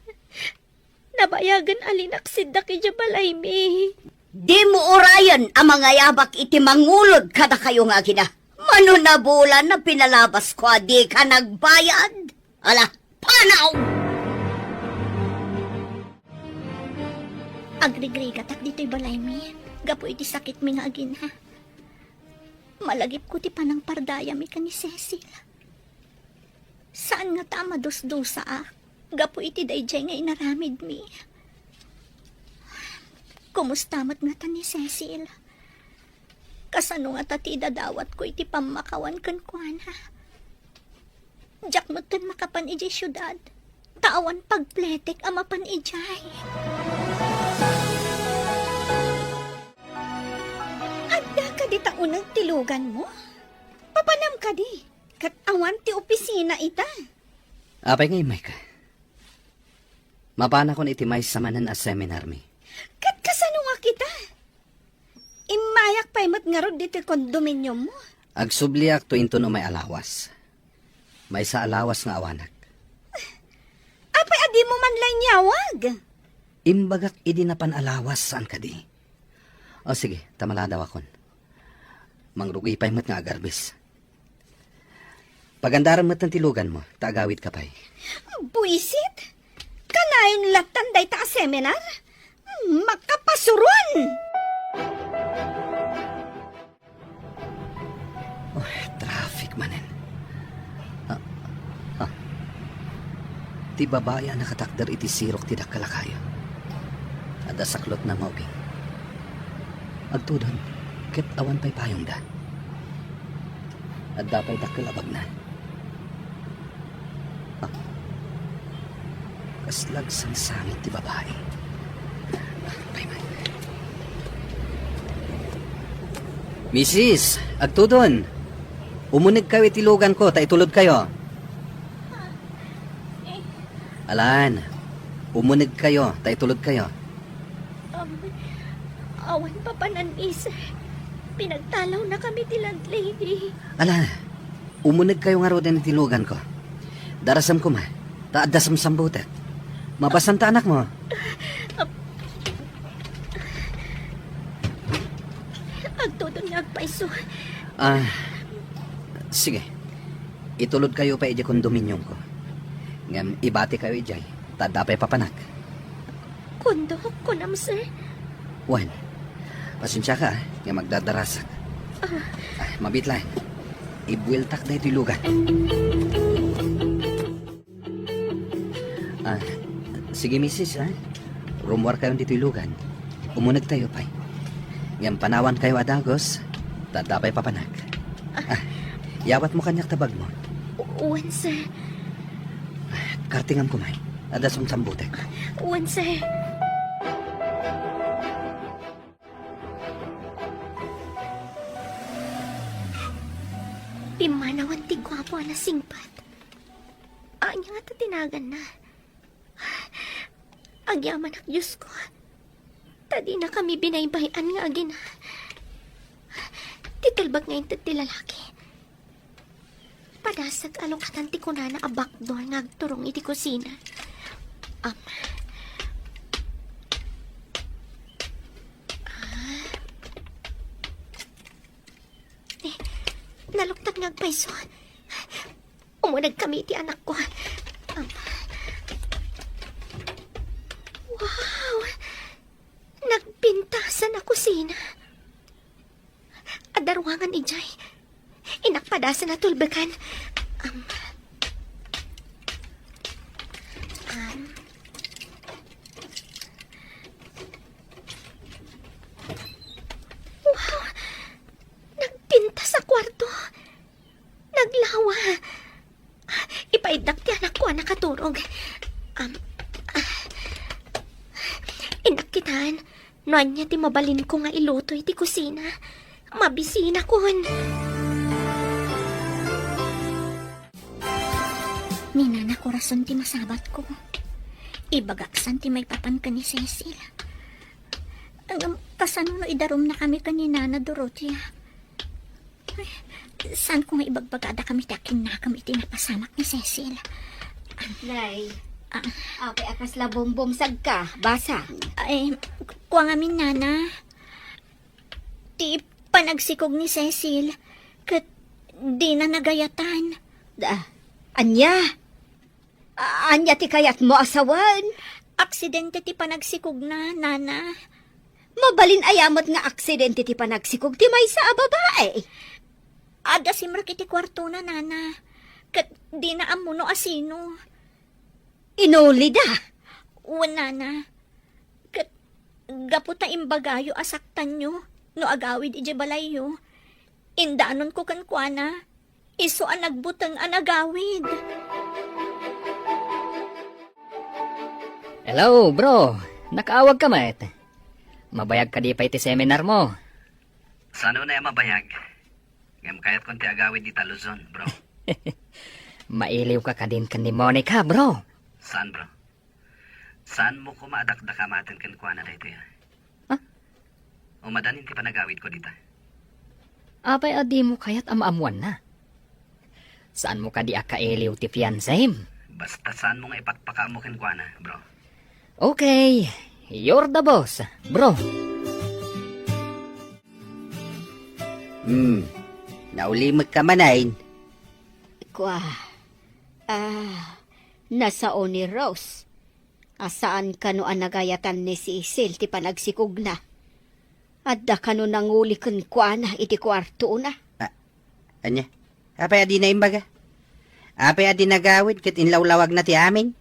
Nabayagen a linaksiddak idiay balaymi. Dimo urayen a mangayabak iti mangulod kadakayo nga agina. Mano a bulan a pinalabasko a dika nagbayad? Ala, panaw! Agrigrigatak ditoy balaymi gapu iti sakitmi nga agina. Malagipko ti panangpardayami ken ni Cecil. Saan ngata a madusdusaak gapu iti daydiay nga inaramidmi. Kumusta met ngata ni Cecil? Kasano ngata ti idadawatko iti pammakawan kenkuana? Diak metten makapan idiay siudad, ta awan pagpletek a mapan idiay. Adda kadi ta uneg ti luganmo? Papanam kadi, ket awan ti opisina ita. Apay nga immayka? Mapanakon iti maysa manen a seminarmi. Ket kasano nga kita? Immayak pay met ngarud ditoy kondominiummo. Agsubliak to inton umay a lawas. Maysa a lawas nga awanak. Apay a dimo man la inyawag? Imbagak idi napan a lawas, saan kadi? O sige, ta maladawakon. Mangrugi pay met nga agarbis. Pagandarem metten ti luganmo, ta agawidka pay. Buisit! Kanayon lattan dayta a seminar? Hmm, makapasuron! Oh, traffic manen. Ah, ah. Ti babai a nakatakder iti sirok ti dakkel a kayo. Adda saklotna nga ubing. Agtudon, ket awan pay payongda. Adda pay dakkel a bagna. Ah. Kasla agsangsangit ti babai. Ah, pay man. Misis, agtudon. Umunegkayo iti luganko ta itulodkayo. Alan, umunegkayo ta itulodkayo. Um, awan papanan, miss. Pinagtalawnakami ti landlady. Ala, umunegkayo ngaruden iti luganko. Darasem koma, ta adda samsambutek. Mabassan ta anakmo. Agtudon nga agpayso. Ah, sige. Itulodkayo pay idiay kondominiumko. Ngem ibatikayo idiay, ta adda pay papanak. Kondok, kunam, sir? Wen, pasensiaka, ah, nga magdadarasak. Ah. Ah, mabiit laeng. Ibueltak daytoy lugan. Ah, sige, misis, ah. Rummuarkayon ditoy lugan. Umunegtayo pay. Ngem panawankayo a dagus, ta adda pay papanak. Ah, yawatmo kaniak ta bagmo. U-, wen, sir. Ah, kartingam koma. Adda samsambutek. Wen, sir. Pimmanawan ti guapo a nasingpet. Ania ngata ti naganna? Agyamanak, Diosko. Ta dinakami binaybay-an nga agina. Ti tulbek nga inted ti lalaki. Padasek a lukatan ti kunana a backdoor nga agturong iti kusina. Am. Ah. Eh, naluktan nga agpayso. Umunegkami iti anakko. Am. Wow! Nagpintasan a kusina. Adda ruangan idiay. Inakpadasan a tulbekan. Am. Am. Wow! Nagpintas a Wa, ipaiddak ti anakko a nakaturog. Am, ah, innak kitan, no ania ti mabalinko nga iluto iti kusina. Mabisinakon. Ni Nana Corazon ti masabatko. Ibagak san ti maipapan ken ni Cecil. Ngem kasano no idarumnakami ken ni Nana Dorotea? Ay, saanko nga ibagbagada kami ti akinnakam iti napasamak ni Cecil? Nay, Ah. apay a kasla bumbungsagka, basa. Ay, kua ngamin, Nana. Ti panagsikog ni Cecil, ket dina nagayatan. Da, ania? A-, ania ti kayatmo a sawen? Aksidente ti panagsikogna, Nana. Mabalin aya met nga aksidente ti panagsikog ti maysa a babae? Adda simrek iti kuartona, Nana. Ket dina ammo no asino. Inulida? Wen, Nana. Ket gapu ta imbagayo a saktanyo no agawid idiay balayyo, indanonko kenkuana. Isu a nagbuteng a nagawid. Hello, bro. Nakaawag ka met. Mabayag kadi pay ti seminar mo? Saan unay a mabayag? Ngem kayatko ti agawid dita Luzon, bro. Mailiw ka kadin ken ni Monica, bro. Saan, bro? Saan mo koma a dakdakamaten kenkuana daytoy, a? Ha? Umadan ti panagawidko dita. Apay a dimo kayat a maammuanna? Saan mo kadi a kailiw ti fiancem? Basta saan mo nga ipakpakaammo kenkuana, bro. Okay, you're the boss, bro. Hmm, naulimekka manen. Kua, ah, nasao ni Rose. A saan kano a nagayatan ni Cecil ti panagsikogna? Adda kano nanguli kenkuana iti kuartona? A-, ania? Apay a dina imbaga? Apay a dina agawid ket inlawlawagna ti amin?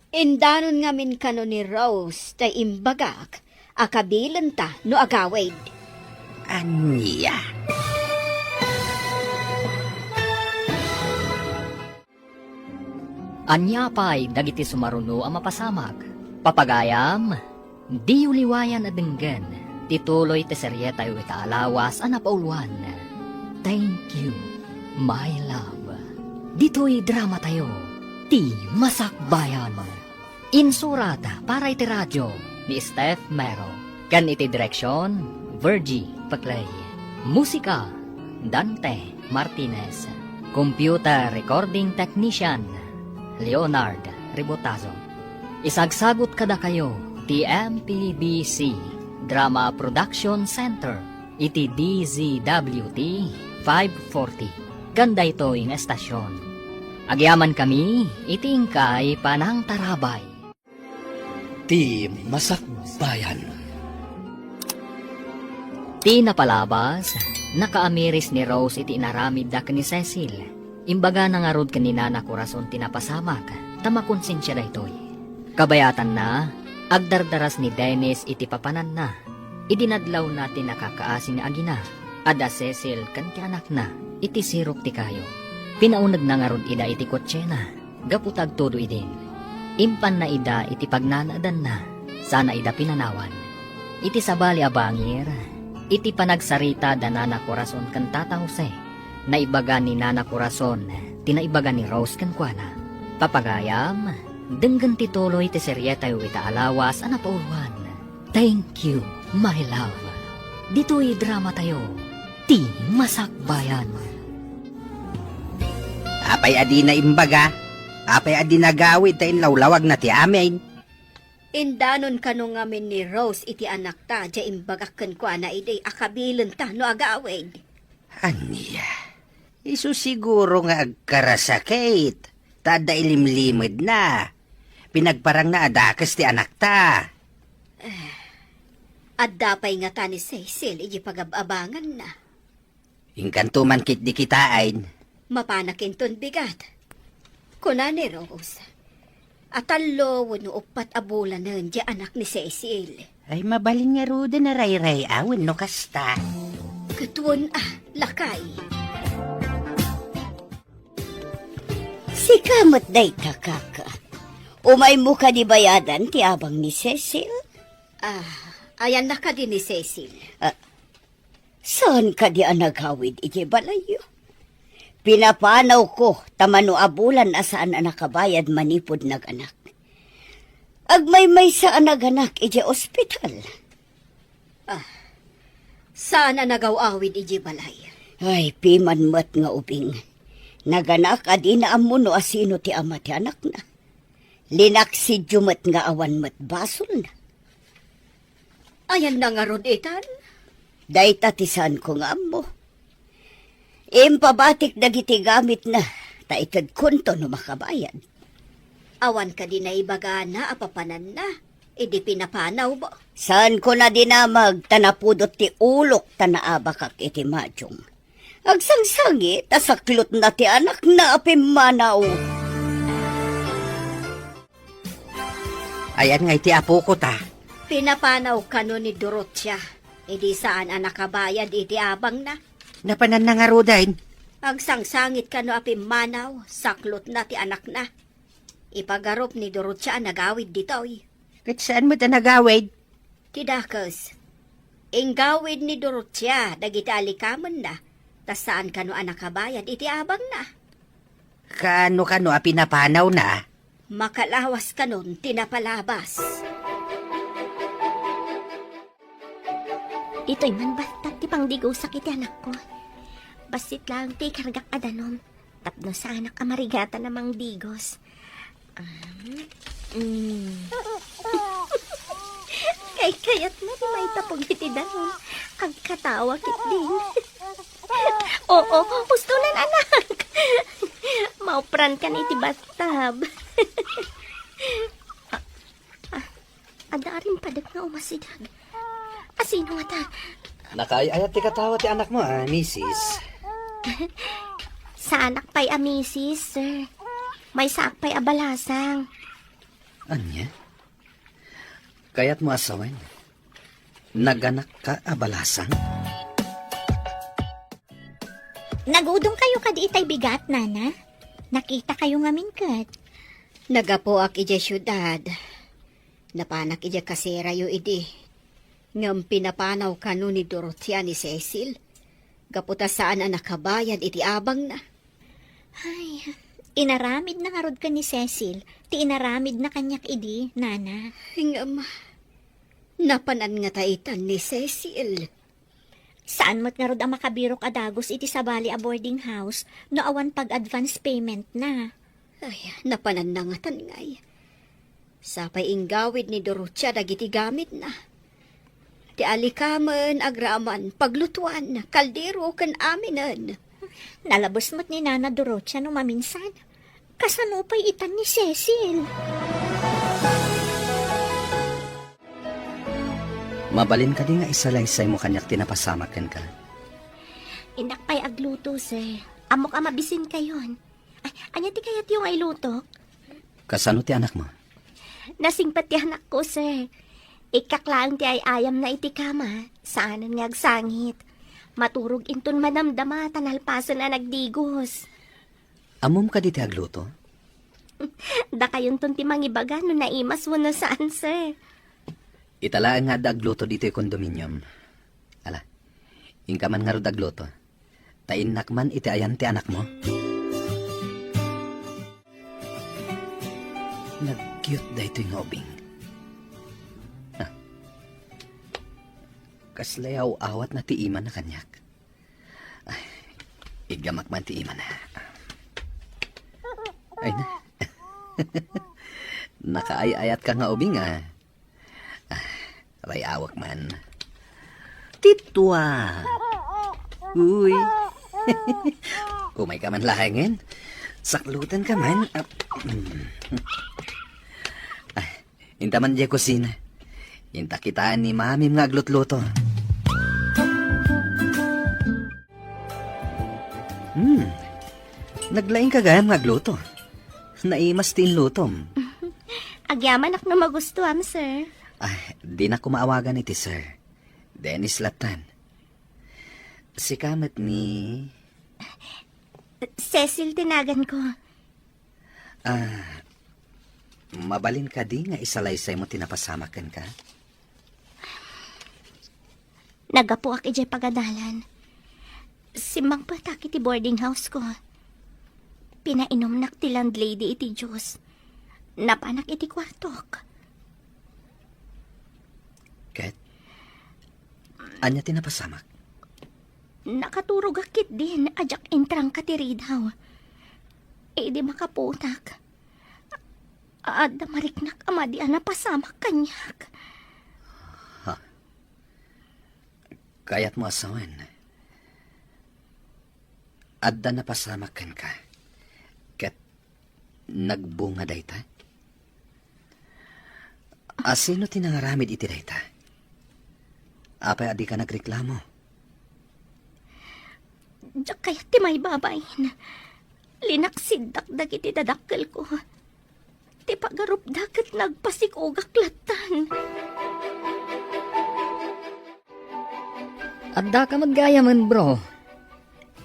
Indanon ngamin kano ni Rose ta imbagak a kabilenta no agawid. Ania? Ania pay dagiti sumaruno a mapasamak? Papagayam, diyo liwayan a denggen ti tuloy ti serietayo ita a lawas a napauluan, Thank You, My Love. Ditoy dramatayo, Ti Masakbayan. Insurat para iti radio ni Steph Mero, ken iti direksion, Virgie Paclay. Musika, Dante Martinez. Computer recording technician, Leonard Ribotazo. Isagsagut kadakayo ti M P B C Drama Production Center iti D Z W T five forty, ken daytoy nga estasion. Agyamankami iti inkay panangtarabay. Ti Masakbayan. Ti napalabas, nakaamiris ni Rose iti inaramidda ken ni Cecil. Imbagana ngarud ken ni Nana Corazon ti napasamak, ta makonsensia daytoy. Kabayatanna, agdardaras ni Dennis iti papananna. Idi nadlawna ti nakakaasi nga agina, adda Cecil ken ti anakna iti sirok ti kayo. Pinaunegna ngarud ida iti kotsena gapu ta agtudo idin. Impanna ida iti pagnanaedanna, sana ida pinanawan. Iti sabali a bangir, iti panagsarita da Nana Corazon ken Tata Jose, naibaga ni Nana Corazon ti naibaga ni Rose kenkuana. Papagayam, denggen ti tuloy ti serietayo ita a lawas a napauluan. Thank You, My Love. Ditoy dramatayo, Ti Masakbayan. Apay a dina imbaga? Apay a dina agawid ta inlawlawagna ti amin? Indanon kano ngamin ni Rose iti anakta, diay imbagak kenkuana idi a kabilenta no agawid. Ania? Isu siguro nga agkarasakit, ta adda ilimlimedna. Pinagparangna a dakes ti anakta. Eh, adda pay ngata ni Cecil iti pagab-abanganna. Inkanto man ketdi kitaen. Mapanakinton bigat. Kuna ni Rose, a tallo wenno uppat a bulanen diay anak ni Cecil. Ay, mabalin ngaruden a rayray-awen no kasta. Ket wen a, lakay. Tika met dayta, kaka. Umaymo kadi bayadan ti abang ni Cecil? Ah, ayanna kadi ni Cecil? Ah, saan kadi a nagawid idiay balayyo? Pinapanawko ta mano a bulan a saan a nakabayad manipud naganak. Agmaymaysa a naganak idiay ospital. Ah, saan a nagaw-awid idiay balay? Ay, piman met nga ubing. Naganak a dina ammo no asino ti ama ti anakna. Linaksidyo met nga awan met basolna. Ayanna ngarud itan? Dayta ti saanko nga ammo. Impabatik dagiti gamitna, ta itedkonto no makabayad. Awan kadi naibagana a papananna idi pinapanawmo? Saanko na dinamag ta napudot ti ulok ta naabakak iti majong. Agsangsangit ta saklotna ti anakna a pimmanaw. Ayan nga iti apoko ta. Pinapanaw kano ni Dorotia, idi saan a nakabayad iti abangna? Napananna ngaruden. Agsangsangit kano a pimmanaw, saklotna ti anakna. Ipagarup ni Dorotia a nagawid ditoy. Ket saan met a nagawid? Ti dakes, inggawid ni Dorotia dagiti alikamenna, ta saan kano a nakabayad iti abangna. Kaano kano a pinapanawna? Makalawas kanon ti napalabas. Ditoy man bathtub ti pangdigosak iti anakko. Bassit laeng ti ikargak a danum tapno saanak a marigatan a mangdigos. Ah, mm. Kaykayatna ti maitapog iti danum. Agkatawa ketdin. Oo, hustonan, anak. Mauprankan iti bathtub. Ah, ah, adda rimpadek nga umasideg. Asino ngata? Nakaay-ayat ti katawa ti anakmo, a, misis. Saanak pay a misis, sir. Maysaak pay a balasang. Ania? Kayatmo a sawen? Naganakka a balasang? Nagudongkayo kadi itay bigat, nana? Nakitakayo ngamin ket. Naggapuak idiay siudad. Napanak idiay kaserayo idi. Ngem pinapanaw kano ni Dorotia ni Cecil. Gapu ta saan a nakabayad iti abangna. Ay, inaramidna ngarud ken ni Cecil ti inaramidna kaniak idi, nana. Ngem, napanan ngata itan ni Cecil? Saan met ngarud a makabirok a dagus iti sabali a boarding house no awan pag-advance payment na. Ay, napananna ngatan ngay. Sapay inggawid ni Dorotia dagiti gamitna. Ti alikamen, agraman, paglutuan, kaldero, ken aminen. Nalabes met ni Nana Dorotia no maminsan. Kasano pay itan ni Cecil? Mabalin kadi nga isalaysaymo kaniak ti napasamak kenka? Innak pay agluto, sir. Ammok a mabisinkayon. Ay, ania ti kayatyo nga ilutok? Kasano ti anakmo? Nasingpet ti anakko, sir. Ikkak laeng ti ay-ayamna iti kama. Saanen nga agsangit. Maturog inton madamdama ta nalpasen a nagdigos. Ammom kadi ti agluto? Dakayonton ti mangibaga no naimas wenno saan, sir. Ita laeng nga adda agluto ditoy condominium. Ala, inka man ngarud agluto. Ta innak man iti ayan ti anakmo. Nagyot daytoy nga ubing. Ah. Kasla aw-awatna ti imanna kaniak. Ay, iggamak man ti imanna. Ay na. Nakaay-ayatka nga ubing, ah. Ah, ray-awak man. Ti tua. Uy. Umayka man laengen. Saklutanka man. Ah, mm. Ah, inta man diay kusina. Inta kitaen ni Mamim nga aglutluto. Hmm. Naglaingka gayam nga agluto. Naimas ti inlutom. Agyamanak no magustuam, sir. Ah, dinak ko maawagan iti sir. Dennis lattan. Sika met ni Cecil ti naganko. Ah, mabalin kadi nga isalaysaymo ti napasamak kenka? Naggapuak idiay pagadalan. Simmangpetak iti boarding house ko. Pinainumnak ti landlady iti juice. Napanak iti kuartok. Ket, ania ti napasamak? Nakaturogak ketdin a diak intrangka ti ridaw. Idi makaputak, adda mariknak a madi a napasamak kaniak. Ha? Kayatmo a sawen, adda napasamak kenka, ket nagbunga dayta? Asino ti nangaramid iti dayta? Apay a dika nagreklamo? Diak kayat ti maibabain. Linaksiddak dagiti dadakkelko. Ti pagarupda ket nagpasikogak lattan. Addaka met gayamen, bro.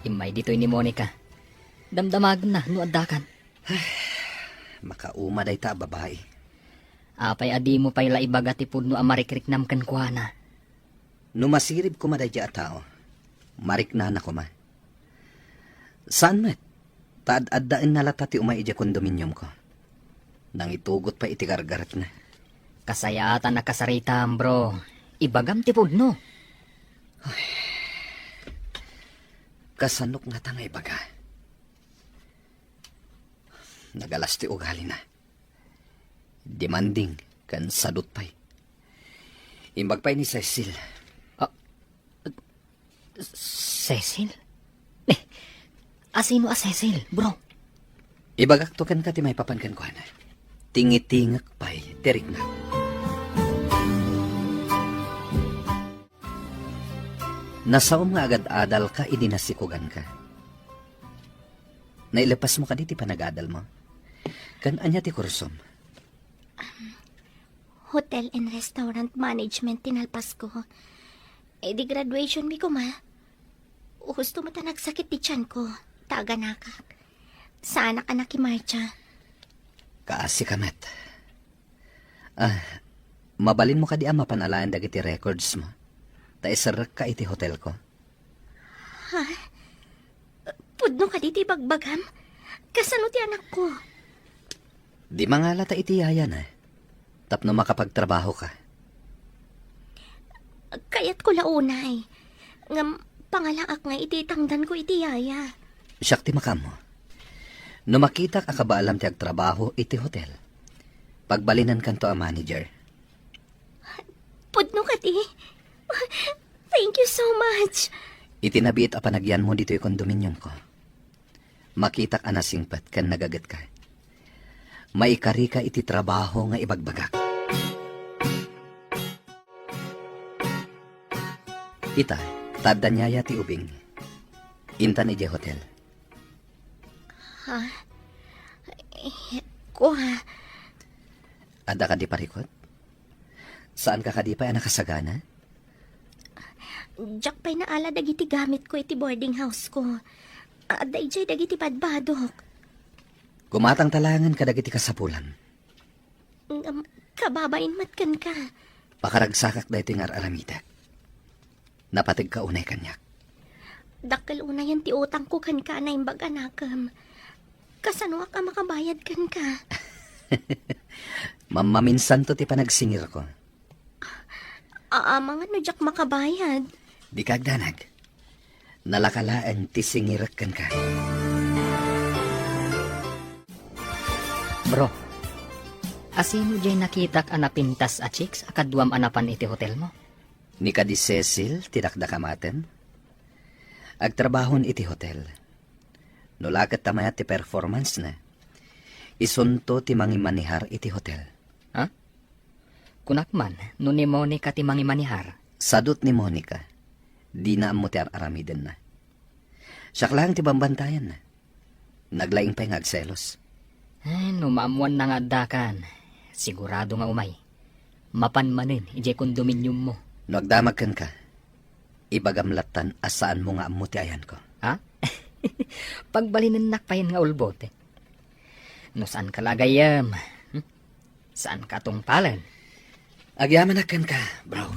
Immay ditoy ni Monica. Damdamagenna no addakan. Makauma dayta a babai. Apay a dimo pay la ibaga ti pudno a marikriknam kenkuana? No masirib koma daydiay a tao, mariknana koma. Saan met, ta ad-addaenna latta ti umay idiay kondominiumko. Nangitugot pay iti gargaretna. Kasayaatan a kasaritam, bro. Ibagam ti pudno. Kasanok ngata nga ibaga? Nagalas ti ugalina. Demanding ken sadut pay. Imbag pay ni Cecil. Ah, Cecil? Eh, asino a Cecil, bro? Ibagakto kenka ti maipapan kenkuana. Tingitingek pay ti riknak. Nasaom nga agad-adalka idi nasikoganka. Nailepasmo kadi ti panagadalmo? Ken ania ti kursom? Hotel and Restaurant Management ti nalpasko. Idi graduation mi koma, husto met a nagsakit ti tianko, ta aganakak. Saanak a nakimartsa. Kaasika met. Ah, mabalinmo kadi a mapan alaen dagiti records mo? Ta iserrekka iti hotelko. Ha? Pudno kadi ti ibagbagam? Kasano ti anakko? Di mangalata iti yayana tapno makapagtrabahoka. Kayatko la unay. Ngem pangalaak nga iti itangdanko iti yaya. Siak ti makaammo. No makitak a kabaalam ti agtrabaho iti hotel, pagbalinenkanto a manager. Pudno kadi? Thank you so much. Iti nabiit a panagyanmo ditoy kondominiumko, makitak a nasingpet ken nagagetka. Maikarika iti trabaho nga ibagbagak. Ita, ta adda ni yaya ti ubing. Intan idiay hotel. Ha? Eh, kua. Adda kadi parikut? Saanka kadi pay a nakasagana? Diak pay naala dagiti gamitko iti boarding house ko. Adda idiay dagiti badbadok. Gumatangta laengen kadagiti kasapulam. Ngem, kababain met kenka. Pakaragsakak daytoy nga ar-aramidek. Napategka unay kaniak. Dakkel unayen ti utangko kenka a naimbag a nakem. Kasanoak a makabayad kenka? Mammaminsanto ti panagsingirko. Amangan no diak makabayad. Dika agdanag. Nalaka laeng ti singirek kenka. Bro, asino diay nakitak a napintas a chicks a kaduam a napan iti hotelmo? Ni kadi Cecil ti dakdakamatem. Agtrabahon iti hotel. No la ket ta mayat ti performance-na, isunto ti mangimanihar iti hotel. Ha? Kunak man, no ni Monica ti mangimanihar. Sadut ni Monica, dina ammo ti ar-aramidenna. Siak laeng ti bambantayanna. Naglaing pay nga agselos. Eh, no maammuanna nga addakan, sigurado nga umay. Mapan manen idiay kondominiummo. No agdamag kenka, ibagam lattan a saanmo nga ammo ti ayanko. Ha? Pagbalinennak payen nga ulbod. No saan ka la gayyem, hmm? Saan ka tungpalen? Agyamanak kenka, bro.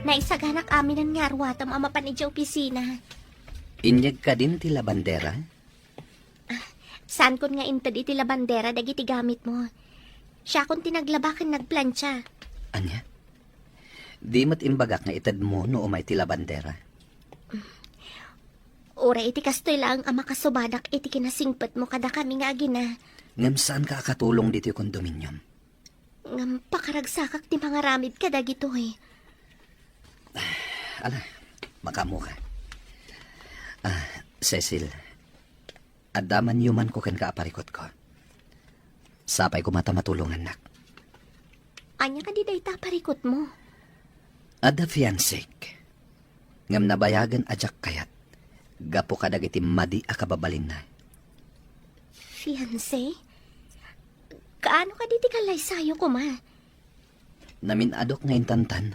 Naisaganak aminen nga arwatam a mapan idiay opisina. Inyeg kadin ti labandera? Saankon nga inted iti labandera dagiti gamitmo. Siakon ti naglaba ken nagplancha. Ania? Di met imbagak nga itedmo no umay ti labandera. Uray iti kastoy laeng a makasubadak iti kinasingpetmo kadakami nga agina. Ngem saanka a katulong ditoy kondominium? Ngem pakaragsakak ti mangaramid kadagitoy. Ala, makaammoka. Ah, Cecil, adda man yumanko kenka a parikutko. Sapay koma ta matulongannak. Ania kadi dayta a parikutmo? Adda fiancék. Ngem nabayagen a diak kayat gapu kadagiti madi a kababalinna. Fiancé? Kaano kadi ti kallaysayo koma? Namin-adok nga intantan